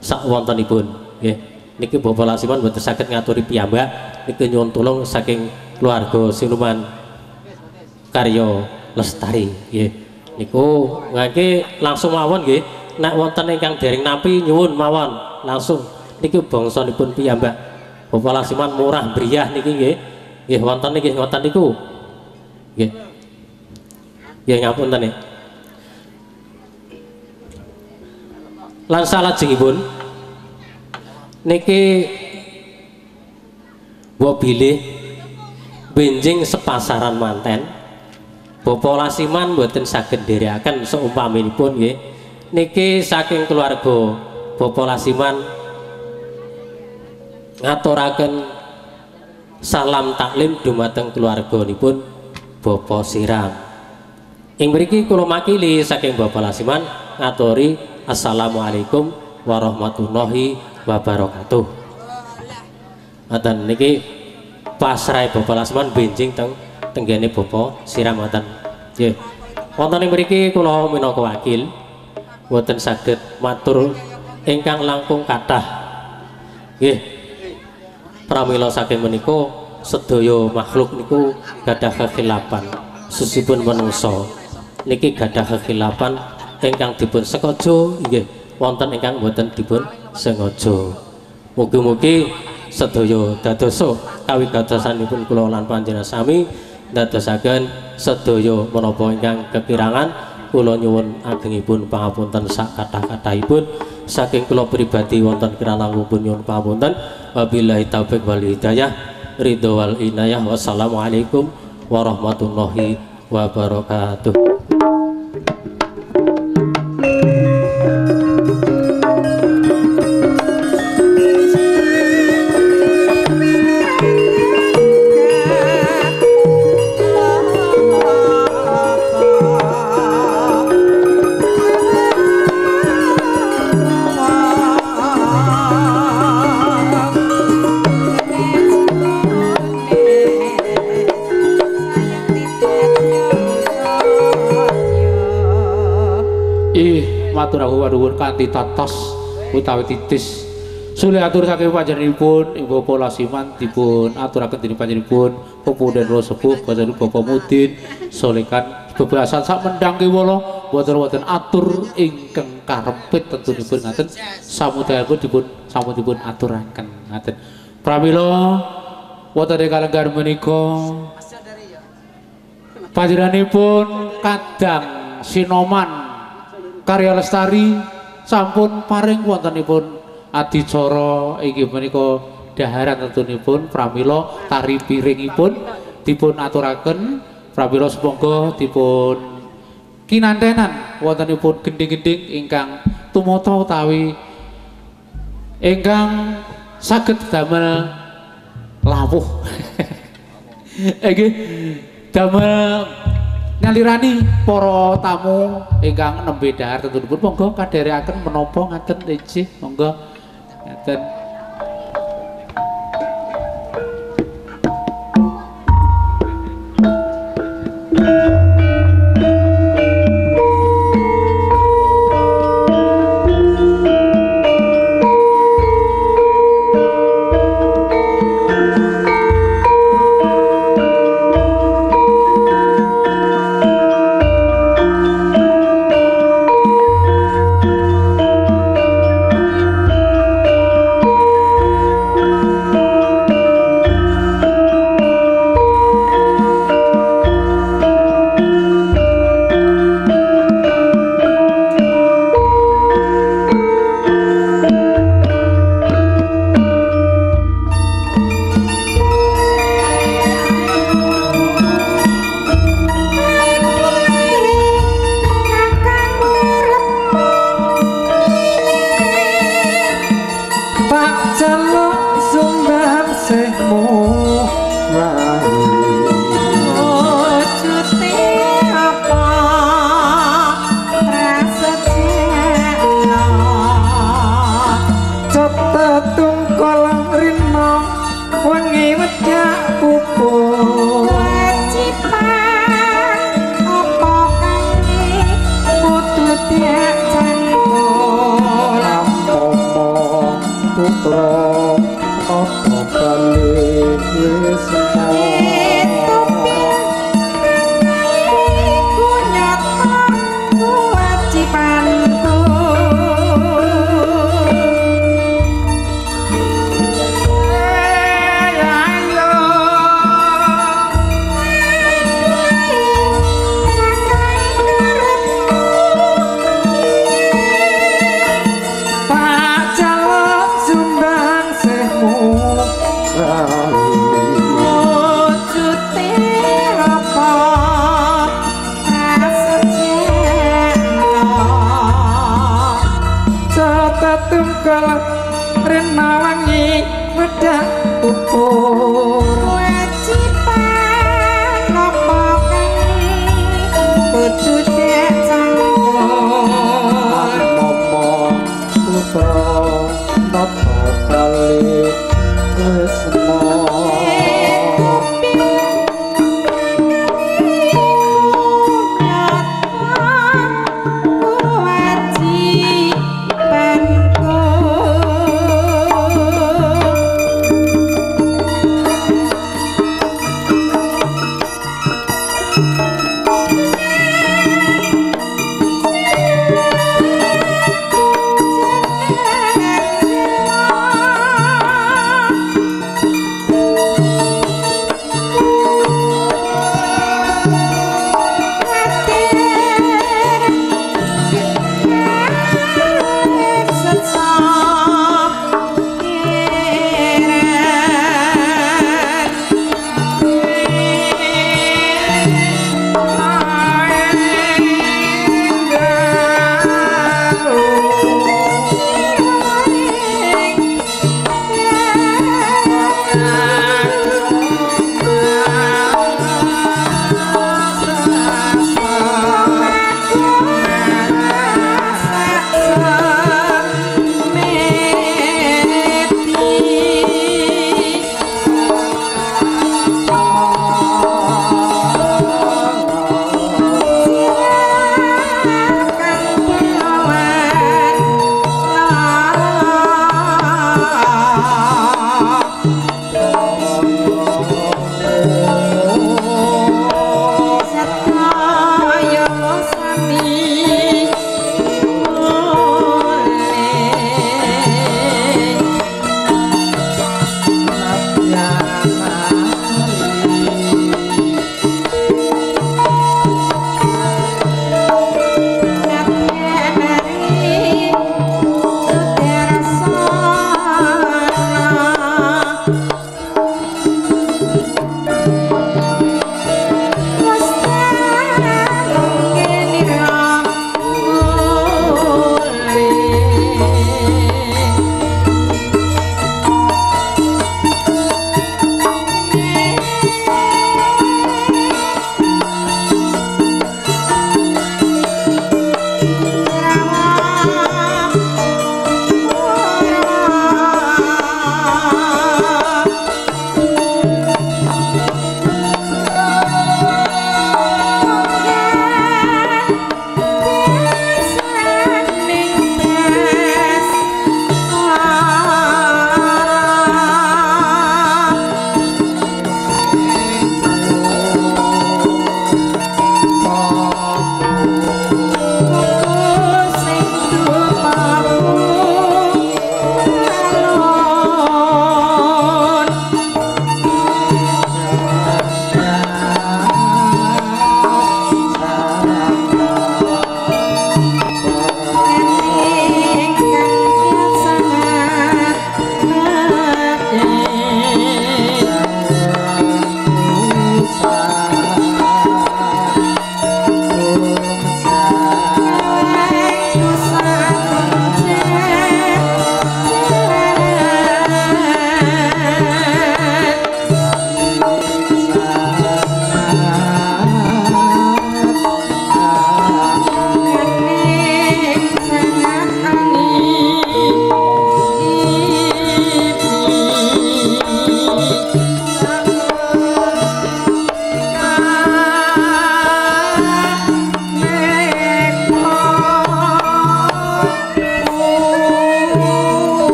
sawontenipun nggih. Niki Bapak Lasiman mboten saged ngaturi piyambak niki nyuwun tulung saking keluarga Siluman Karya Lestari nggih. Niku ngangke langsung mawon nggih nek wonten ingkang dereng nampi nyuwun mawon langsung niki bangsanipun piyambak Bapak Lasiman murah meriah niki nggih. Nggih wonten niki ngoten niku. Nggih. Nggih ngapunten nggih. Lan salajengipun niki Mbok bilih benjing sepasaran manten Bapak Lasiman mboten saged nderekaken seumpaminipun nggih. Niki saking keluarga Bapak Lasiman ngaturaken salam taklim dumateng keluarganipun Bapak Siram. Ing mriki kula makili saking Bapak Lasiman ngaturi assalamualaikum warahmatullahi wabarakatuh. Ngaten niki pasrahe Bapak Lasiman benjing teng tenggene Bapak Siram ngaten. Nggih. Wonten ing mriki kula minangka wakil mboten saged matur ingkang langkung kathah. Nggih. Pramila saking menika sedaya makhluk niku gadah kekhilafan. Susipun manungsa niki gadah kekhilafan ingkang dipun sengaja nggih wonten ingkang mboten dipun sengaja. Mugi-mugi sedaya dadosa kawigatosanipun kula lan panjenengan sami ndadosaken sedaya menapa ingkang kekirangan. Kula nyuwun agengipun pangapunten sak kathah-kathahipun saking kula pribadi wonten kirang langkungipun nyuwun pangapunten. Wabillahi taufik wal hidayah, ridho wal inayah. Wassalamualaikum warahmatullahi wabarakatuh. Matur kanthi tatas utawi titis sule atur saking panjenenganipun Ibu Bapak Lasiman dipun aturaken dening panjenenganipun pepunden sepuh boten Bapak Mudin solekan bebasan sak mendang kewala boten wonten atur ingkang karepit tentunipun ngaten samudayanipun dipun sampun dipun aturaken ngaten. Pramila wonten ing kalenggahan menika panjenenganipun kadang sinoman karya lestari sampun paring wontenipun adicara inggih menika daharan tentunipun. Pramila tari piringipun dipun aturaken pramila sumangga dipun kinantenan wontenipun gending-gending ingkang tumata utawi ingkang saged damel lawuh inggih damel nyalirani para tamu ingkang nembe dhahar tentunipun. Monggo kadherekaken menapa ngaten inggih monggo ngaten. Ayo.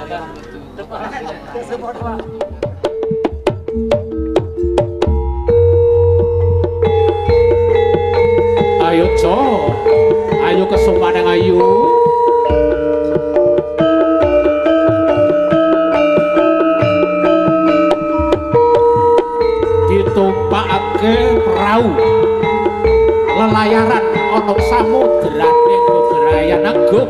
Ayo Jo, ayo kesumaneng ayu. Ditumpakake prau lelayaran ana samudraning bebrayan agung.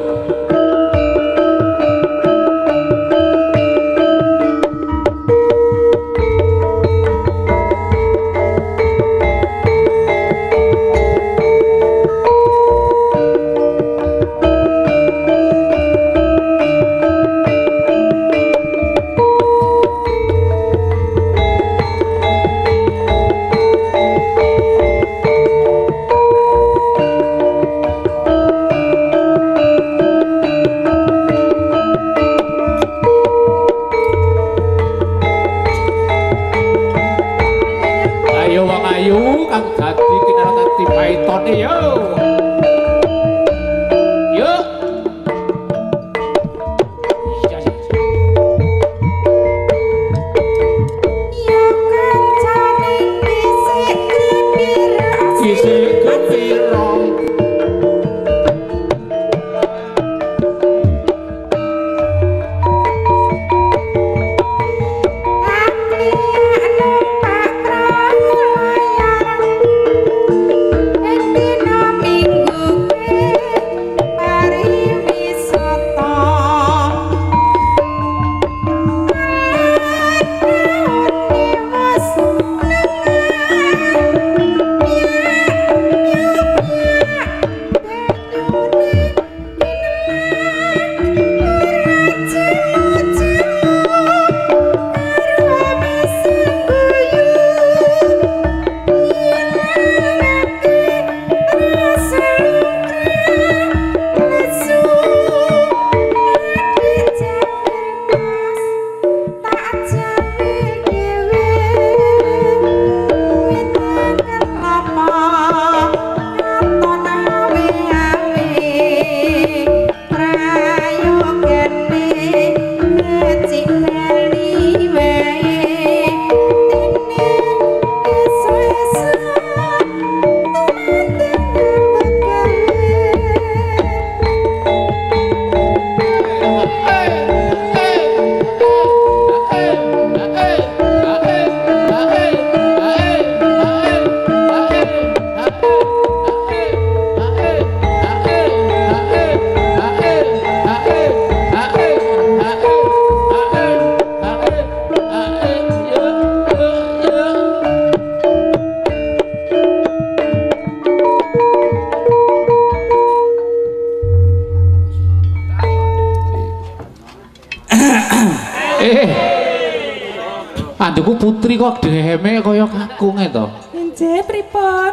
Anduku putri kok deheme kaya kakunge to. Nggih, pripun?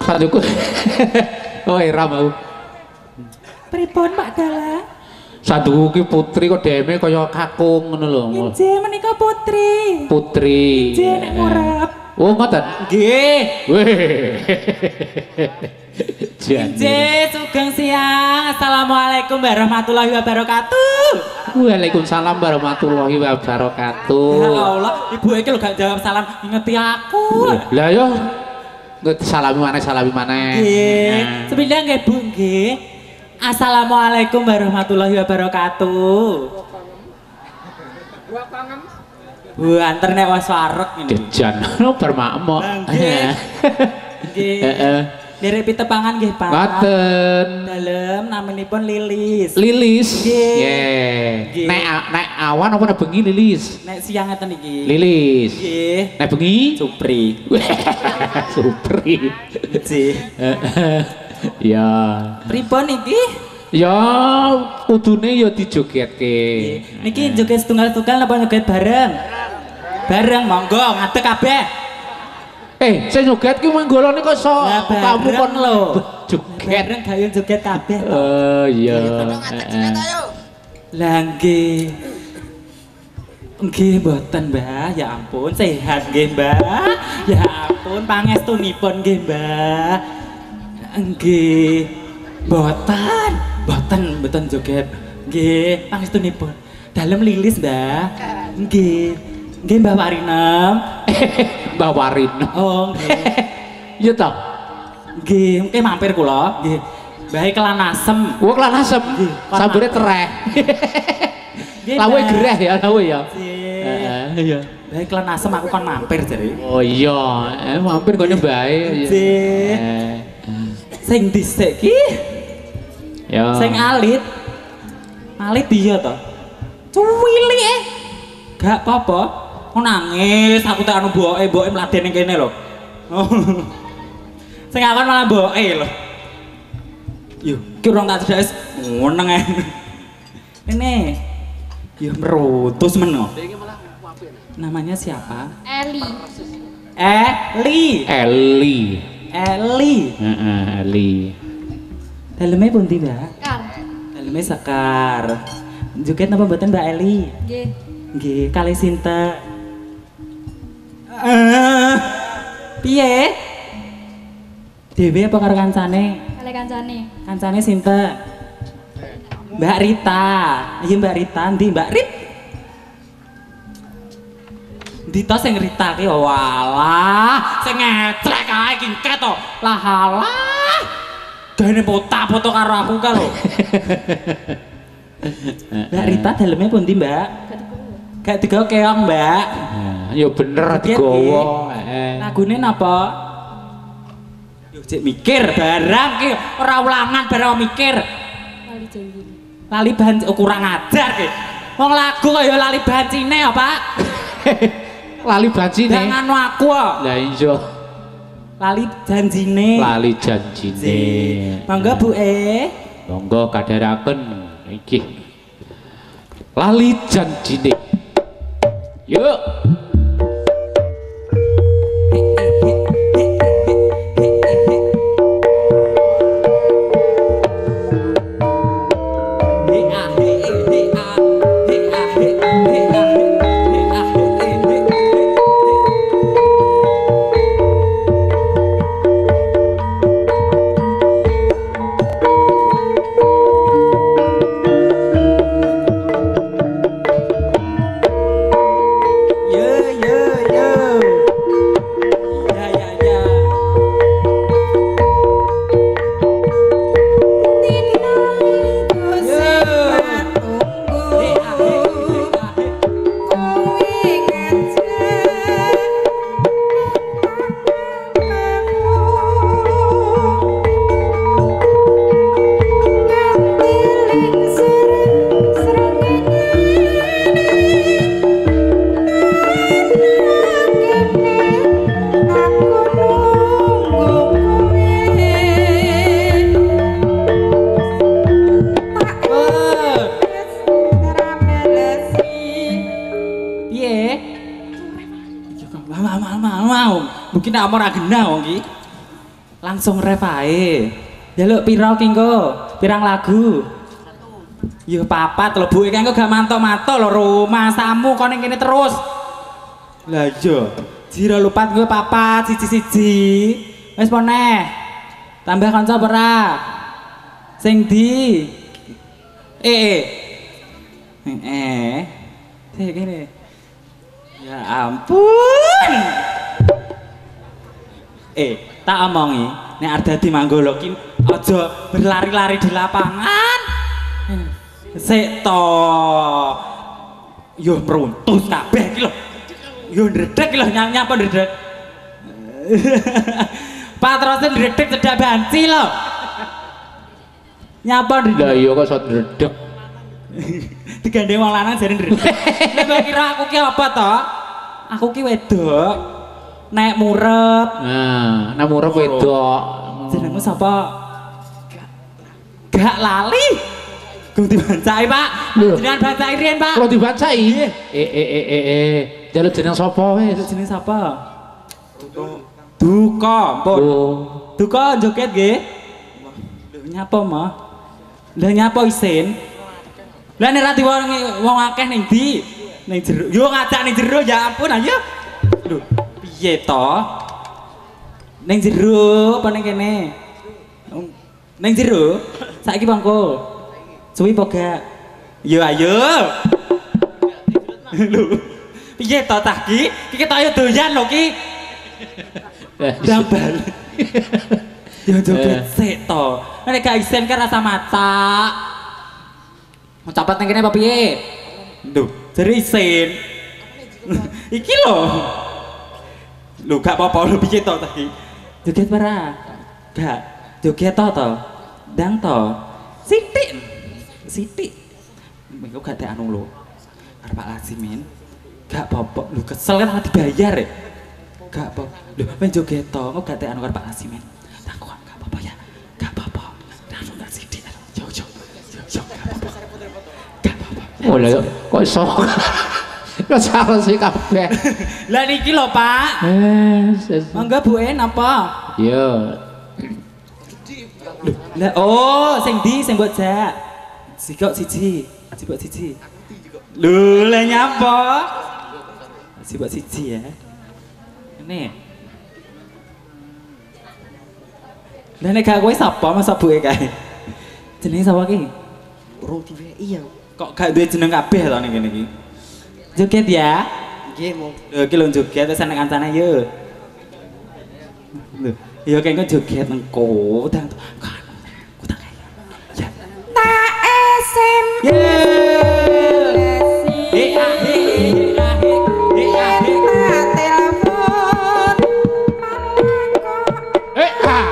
Anduku. Oh, era mau. Pripun Pak Dalang? Sanduku ki putri kok deheme kaya kakung ngono lho. Nggih, menika putri. Putri. Nggih, nek murab. Oh, ngoten. Nggih. Weh. Nggih, sugeng siang. Assalamualaikum warahmatullahi wabarakatuh. Waalaikumsalam warahmatullahi wabarakatuh. Ya Allah, ibu iki lho gak jawab salam, ngingeti aku. Lah yo salami maneh, salami maneh. Nggih. Sepindah nggih Bu nggih. Assalamualaikum warahmatullahi wabarakatuh. Bu anter nek wis wareg ngene. Dejan no bar makmok. Nggih. Nggih. Heeh. Nderek pitepangan nggih Pak. Ngoten. Dalem naminipun Lilis. Lilis. Nggih. Nek nek awan apa nek bengi Lilis? Nek siang ngeten iki. Lilis. Nggih. Nek bengi Supri. Supri. Nggih. Ya. Pripun iki? Ya kudune ya dijogetke. Niki joget setunggal-setunggal napa joget bareng? Bareng monggo ngadeg kabeh. Sing joget ki menggolone kok iso kamu kon lho. Joget. Bareng gawe joget kabeh. Oh iya. Lah nggih. Nggih mboten, Mbah. Ya ampun, sehat nggih, Mbah. Ya ampun, pangestunipun nggih, Mbah. Nggih. Mboten, mboten, mboten joget. Nggih, pangestunipun. Dalem lilis, Mbah. Nggih. Nggih Mbah Warinem. Mbah Warinem. Oh, nggih. Iya ta? Nggih, mungkin mampir kula. Nggih. Mbahe kelan asem. Wah, kelan asem. Sambure tereh. Lawe gereh ya, lawe ya. Heeh, iya. Mbahe kelan asem aku kon mampir jare. Oh iya, mampir kene mbahe. Nggih. Sing dhisik ki. Ya. Sing alit. Alit iya to. Cuwilik e. Gak apa-apa. Kok nangis aku tak anu mboke, mboke mladen ning kene lho. Sing akon malah mboke lho. Yo, ki urung tak cedhak wis meneng ae. Ini. Yo merutus men kok. Namanya siapa? Eli. Eli. Eli. Eli. Heeh, Eli. Daleme pundi, Mbak? Sekar. Daleme Sekar. Joget napa mboten Mbak Eli? Nggih. Nggih, kalih sinten? Piye? Dewe apa karo kancane? Kalih kancane. Kancane sinten? Mbak Rita. Iya Mbak Rita, ndi Mbak Rit? Ndi to sing Rita ki walah, sing ngecrek ae kingket to. Lah alah. Dene foto-foto karo aku ka lho. Mbak Rita daleme pundi, Mbak? Gak digawa keong, Mbak. Ya bener digawa. Heeh. Lagune napa? Yo cek mikir barang ki ora ulangan barang mikir. Lali janjine. Lali banci oh, kurang ajar ki. Wong lagu kaya lali bancine ya, Pak. Lali bancine. Lah nganu aku kok. Lah iya. Lali janjine. Lali janjine. Monggo Bu E. Monggo kadharaken iki. Lali janjine. Yuk. Mungkin nek ora genah wong iki. Langsung ref ae. Njaluk pira ki engko? Pirang lagu? Ya papat lho Bu, iki engko gak mantok-mantok lho rumasamu kon ning kene terus. Lah iya. Jiro lupat engko papat siji-siji. Wis po neh. Tambah kanca apa ora? Sing di. Sing kene. Ya ampun. Tak omongi, nek arep dadi manggolo ki aja berlari-lari di lapangan. Sik to. Yo meruntus kabeh iki lho. Yo ndredeg iki lho, nyapa ndredeg. Patrose ndredeg cedak banci lho. Nyapa ndredeg? Lah iya kok iso ndredeg. Digandeng wong lanang jare ndredeg. Lah mbok kira aku ki apa to? Aku ki wedok. Nek murep. Nah, nek murep wedok. Jenengmu sapa? Gak lali. Gung dibancai, Pak. Jenengan bancai riyen, Pak. Kok dibancai? Njaluk jeneng sapa wis? Njaluk jeneng sapa? Duka, pun. Duka joget nggih. Lho nyapa, Mah? Lha nyapa isin? Lah nek ra wong akeh ning ndi? Ning jero. Yo ngajak ning jero ya ampun ayo. Lho, piye to? Ning jero apa ning kene? Ning jero? Saiki monggo. Suwi apa gak? Yo ayo. Lho. Piye to tah ki? Ki ketok ayo doyan lho ki. Ndang bali. Yo joget sik to. Nek gak isen kan rasa macak. Mau copot nang kene apa piye? Lho, jare isin. Iki lho. Lho gak apa-apa lho piye to tah ki? Joget ora? Gak. Joget to to. Ndang to. Sithik. Sithik. Mengko gak anu lho. Arep Pak Lasimin. Gak apa-apa. Lho kesel kan dibayar ya. Gak apa. Lho men joget to, engko gak anu karo Pak Lasimin. Takon gak apa-apa ya. Gak apa-apa. Anu gak sithik. Yo yo. Yo gak apa-apa. Gak apa-apa. Oh lha kok iso. Kok salah sih kabeh. Lah niki lho, Pak. Monggo Bu napa? Iya. Lho, lah oh sing ndi sing mbok jak? Sikok siji, sibuk siji. Lho, lah nyapa? Sibuk siji ya. Ini. Lah nek gak kowe sapa masa buke kae? Jenenge sapa ki? Ro diweki ya. Kok gak duwe jeneng kabeh to ning kene iki? Joget ya? Nggih, mong. Lho iki lho joget wis enek kancane yo. Lho, ya kengko joget engko dang. Ku tak kae. Ya. Tak SM. Ye. He a he he a he he a he. Telepon malah kok Eh ah.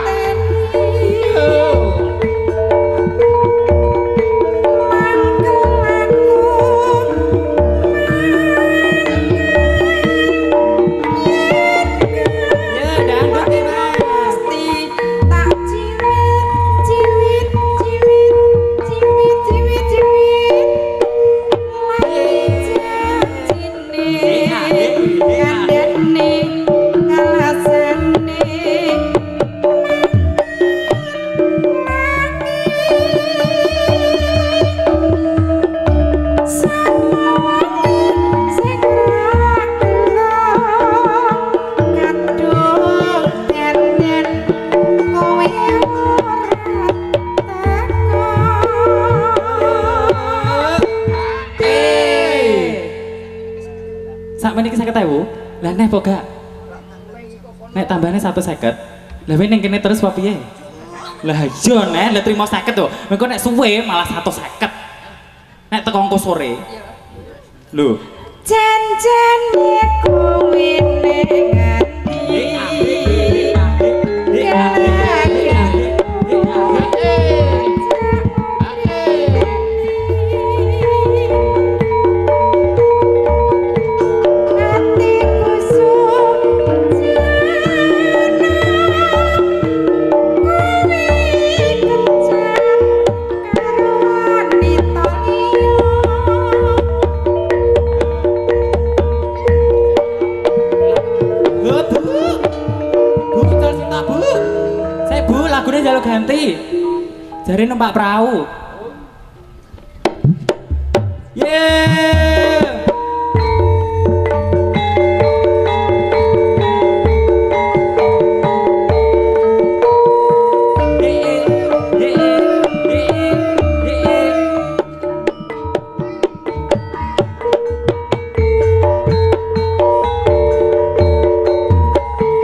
Ya, dangdut ya, Mas. Pasti tak ciwit ciwit ciwit ciwit ciwit ciwit lali janjine kandhane alasane sing ora kadung dandan kowe ora teko. Sakmene iki 50.000. Lah neh apa gak? Nek tambahane 150. Lah kowe ning kene terus apa piye? Lah iya neh, lah trimo 50 to. Mengko nek suwe malah 150. Nek teko engko sore. Lho, Janjane kowe ning ati Atiku sujana kowe kencan karo wanita liya. Bu, Bu. Bu, betul sinta, Bu. Saya Bu, lagune njaluk ganti. Jare numpak perahu. Yeay.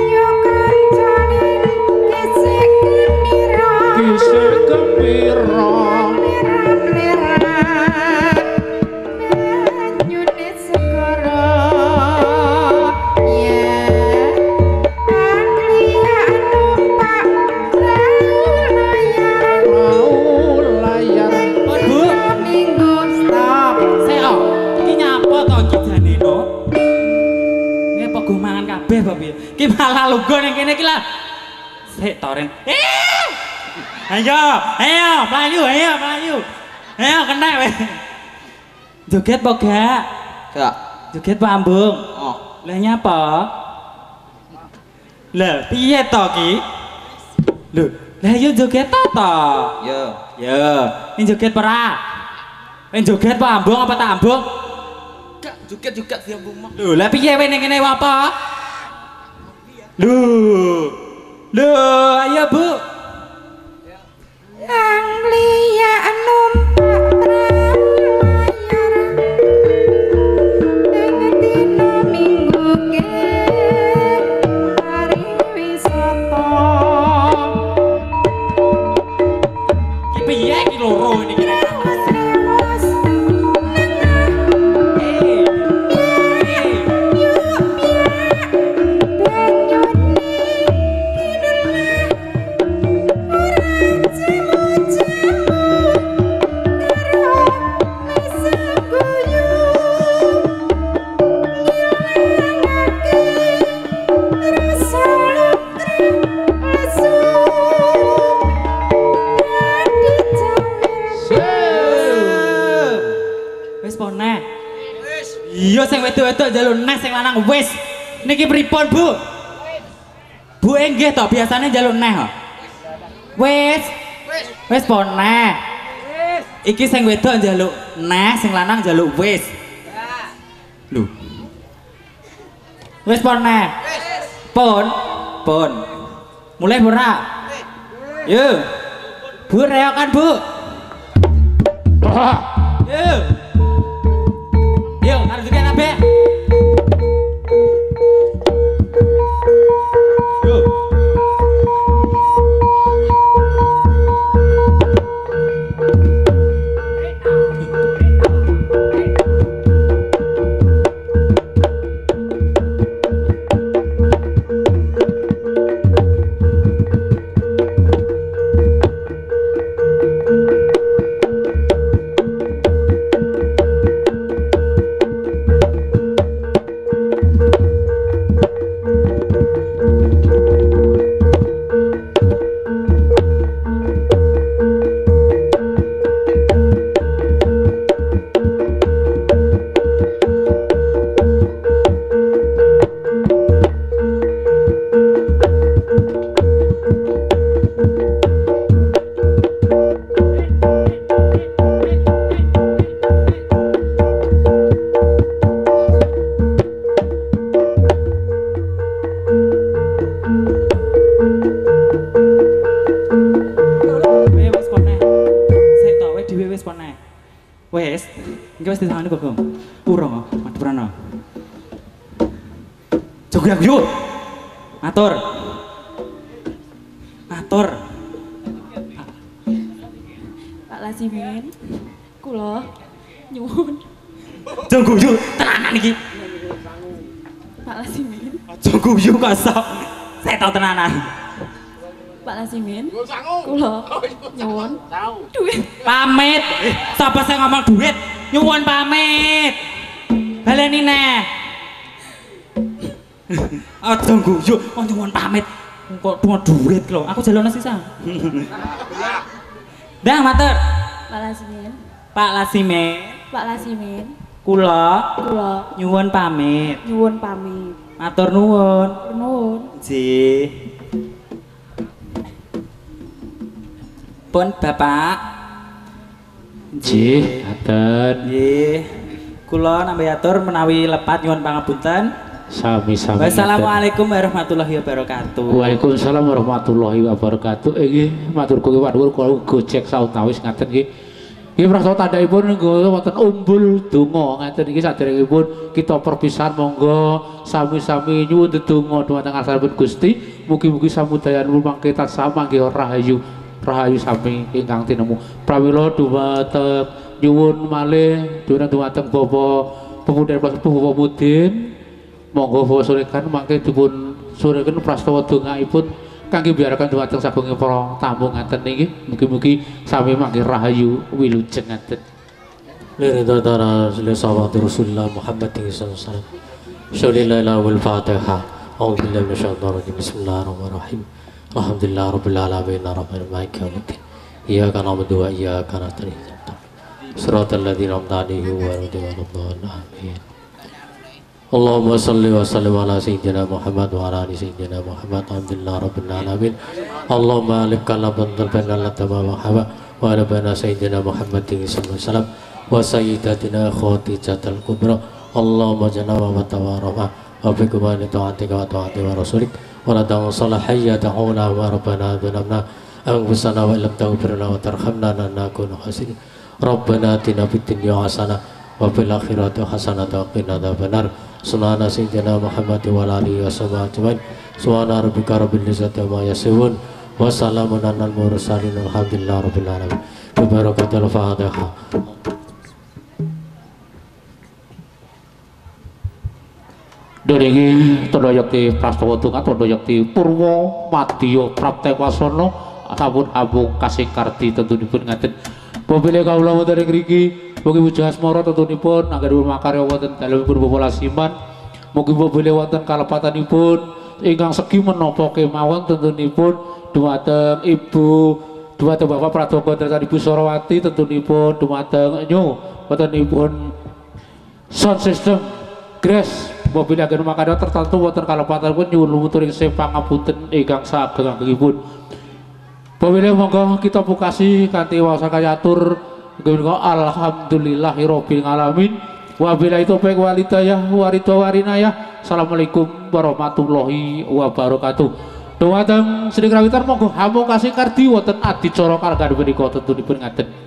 Yo kancane kisik kemira Kisik kemira. Liran-liran banyune segara ya Anglia numpak perahu layar Perahu layar. Pun, Bu. Minggu Stop. Seo. Iki nyapa to iki jane no? Ini apa go mangan kabeh apa piye? Iki malah lungguh ning kene iki lah. Sik to Ren. Eh! Ayo, ayo, mlayu, ayo, mlayu. Ayo kena weh. Joget apa gak? Gak. Joget apa ambung? Oh. Lah nyapa? Lah piye to ki? Lho, lah yo joget to to? Yo. Yo, ini joget ora? Ini joget apa ambung apa tak ambung? Gak joget juga diambung mah. Lho, lah piye kowe ning kene apa? Lho. Lho, ayo Bu. Anglia numpak perahu Iya sing wedok-wedok njaluk neh sing lanang wis. Niki pripun, Bu? Bu nggih to biasane njaluk neh kok. Wis. Wis po neh. Iki sing wedok njaluk neh, sing lanang njaluk wis. Lho. Wis po neh. Pun. Pun. Mulai ora? Yo. Bu reokan, Bu. Yo. Yo, harus juga kabeh. Yo. Wes, iki wis ditangani Bagong. Urung kok, madhep rono. Jogo yo. Atur. Atur. Pak Lasimin, kula nyuwun. Jogo yo tenanan iki. Pak Lasimin. Aja guyu kok sok. Saya tau tenanan. Pak Lasimin, kula nyuwun duit. Pamit. Sapa sing ngomong duit? Nyuwun pamit. Baleni neh. Aja guyu, kok nyuwun pamit. Kok cuma duit lho. Aku jalukno sisa. Dah matur. Pak Lasimin. Pak Lasimin. Pak Lasimin. Kula nyuwun pamit. Nyuwun pamit. Matur nuwun. Nuwun. Nggih. Pun Bapak. Nggih, ngaten. Nggih. Kula nambahi atur menawi lepat nyuwun pangapunten. Sami-sami. Wassalamualaikum warahmatullahi wabarakatuh. Waalaikumsalam warahmatullahi wabarakatuh. Nggih, matur nuwun kula gojek sautawis ngaten nggih. Nggih prastawa tandhaipun wonten umbul donga ngaten iki saderengipun kita perpisahan monggo sami-sami nyuwun dedonga dhumateng ngarsanipun Gusti. Mugi-mugi samudayanipun mangke tansah manggih rahayu. Rahayu sami ingkang tinemu. Pramila dumateng nyuwun malih dumateng Bapak Pemuda Bapak Mudin. Monggo bawa surekan mangke dipun surekan prastawa dongaipun kangge biarakan dumateng sagung para tamu ngaten niki. Mugi-mugi sami mangke rahayu wilujeng ngaten. Liridha ta'ala salawatu Rasulullah Muhammad sallallahu alaihi wasallam. Sholillahul Fatihah. A'udzu billahi minasyaitonir rajim. Bismillahirrahmanirrahim. Alhamdulillah rabbil alamin arrahmanir maliki yaumiddin. Iyyaka na'budu wa iyyaka nasta'in. Shiratal ladzina an'amta 'alaihim ghairil maghdubi 'alaihim. Allahumma shalli wa sallim ala sayyidina Muhammad wa ala ali sayyidina Muhammad. Alhamdulillah rabbil alamin. Allahumma alif kalaban talbana latama wa haba wa ala bana sayyidina Muhammadin sallallahu alaihi wasallam wa sayyidatina Khadijatul Kubra. Allahumma jana wa tawarama wa bikum an ta'atika wa ta'ati wa rasulik. Wa la ta'usala hayya ta'una wa rabbana dzalamna anfusana wa illam taghfir lana wa tarhamna lanakunanna khasirin. Rabbana atina fid dunya hasanah wa fil akhirati hasanah wa qina adzabannar. Sallallahu sayyidina Muhammad wa ala alihi washabbihi ajmain. Subhana rabbika rabbil izzati amma yasifun wa salamun alal mursalin. Alhamdulillahi rabbil alamin. Bi barakatil Fatihah. Derenge tandha yekti prastawa donga tandha yekti purwa madya praptewasana sampun ambung kasingkardi tentunipun ngaten. Pemilih kawula wonten ing mriki mugi puja asmara tentunipun anggenipun makarya wonten dalemipun Bapak Lasiman. Mugi pemilih wonten kalepatanipun ingkang segi menapa kemawon tentunipun dumateng Ibu dumateng Bapak Pradonga dan Ibu Sorawati tentunipun dumateng nyu wontenipun Sound system Grace mobil agen makanan tertentu wonten kalepatanipun nyuwun lumuturing pangapunten ingkang saageng-agengipun. Pemilih monggo kita pukasi kanthi waosan kayatur inggih alhamdulillahirabbil alamin. Wabillahi taufik wal hidayah waridha warinayah. Assalamualaikum warahmatullahi wabarakatuh. Dumateng Sri Krawitan monggo hamung kasih kardi wonten adicara kalenggan punika tentunipun ngaten.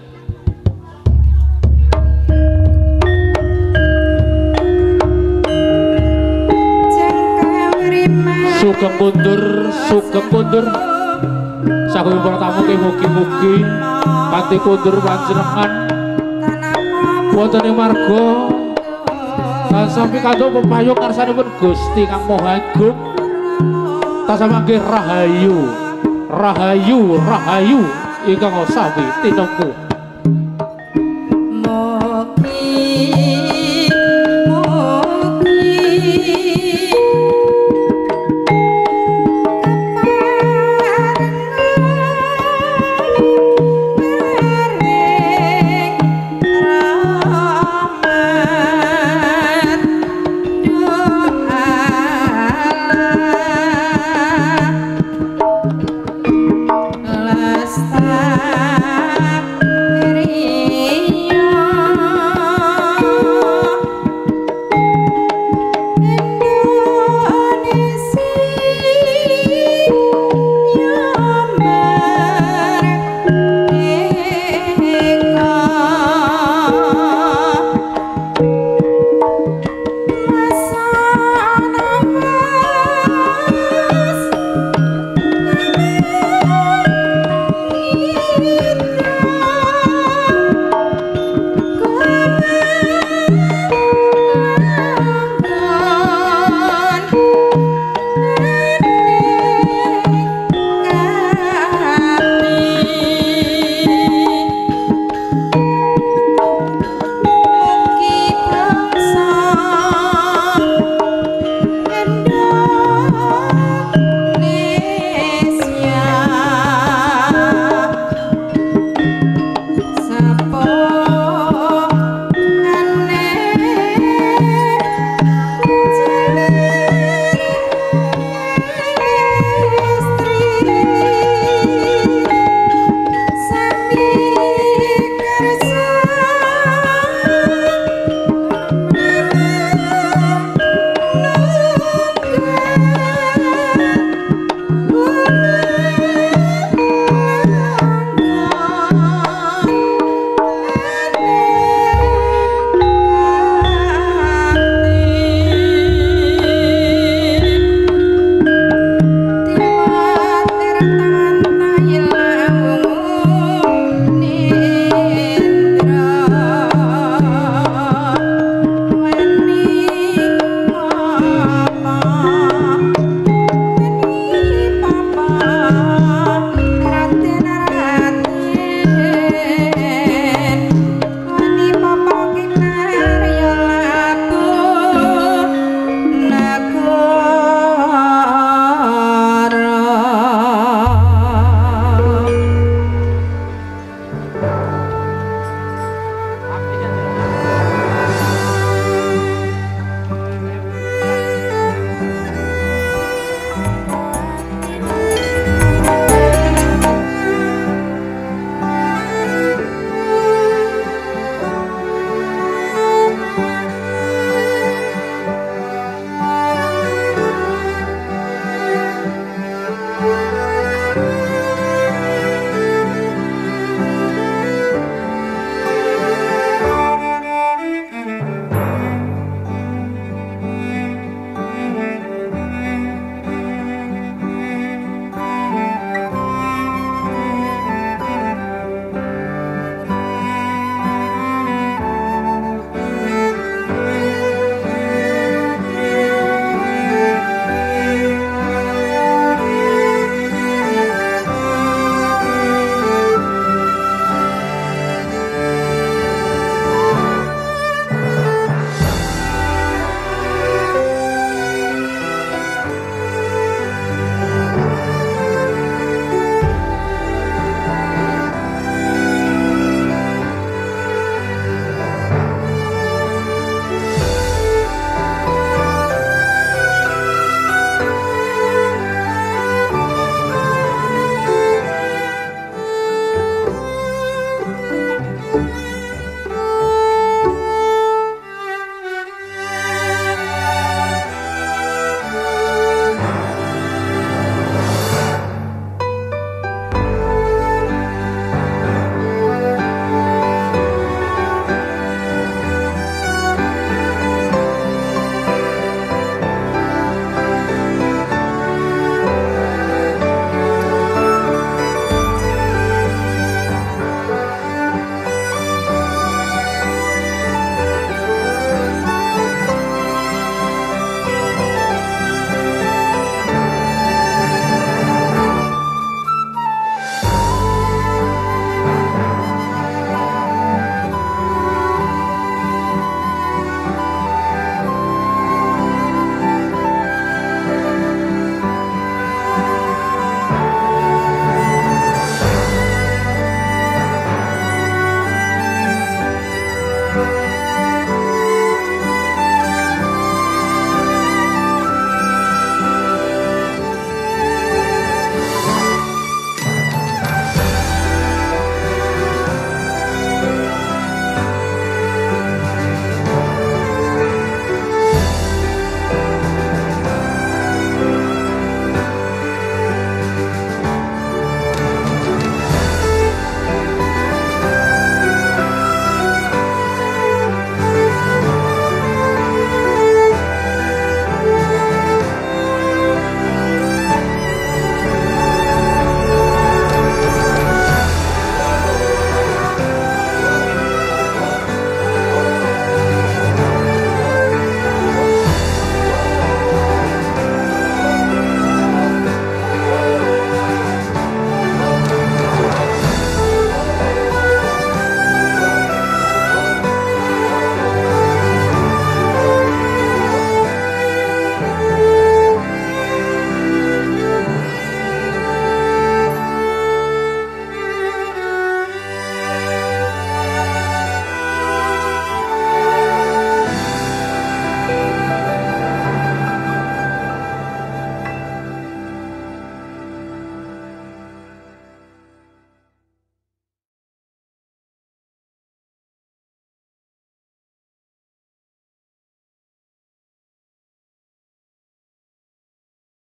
Sugeng kundur, sugeng kundur. Sagung para tamu mugi-mugi kanthi kundur panjenengan wonten ing marga tansah pikantuk pepayung ngarsanipun Gusti Kang Maha Agung. Tansah mangke rahayu, rahayu, rahayu ingkang sami tinemu.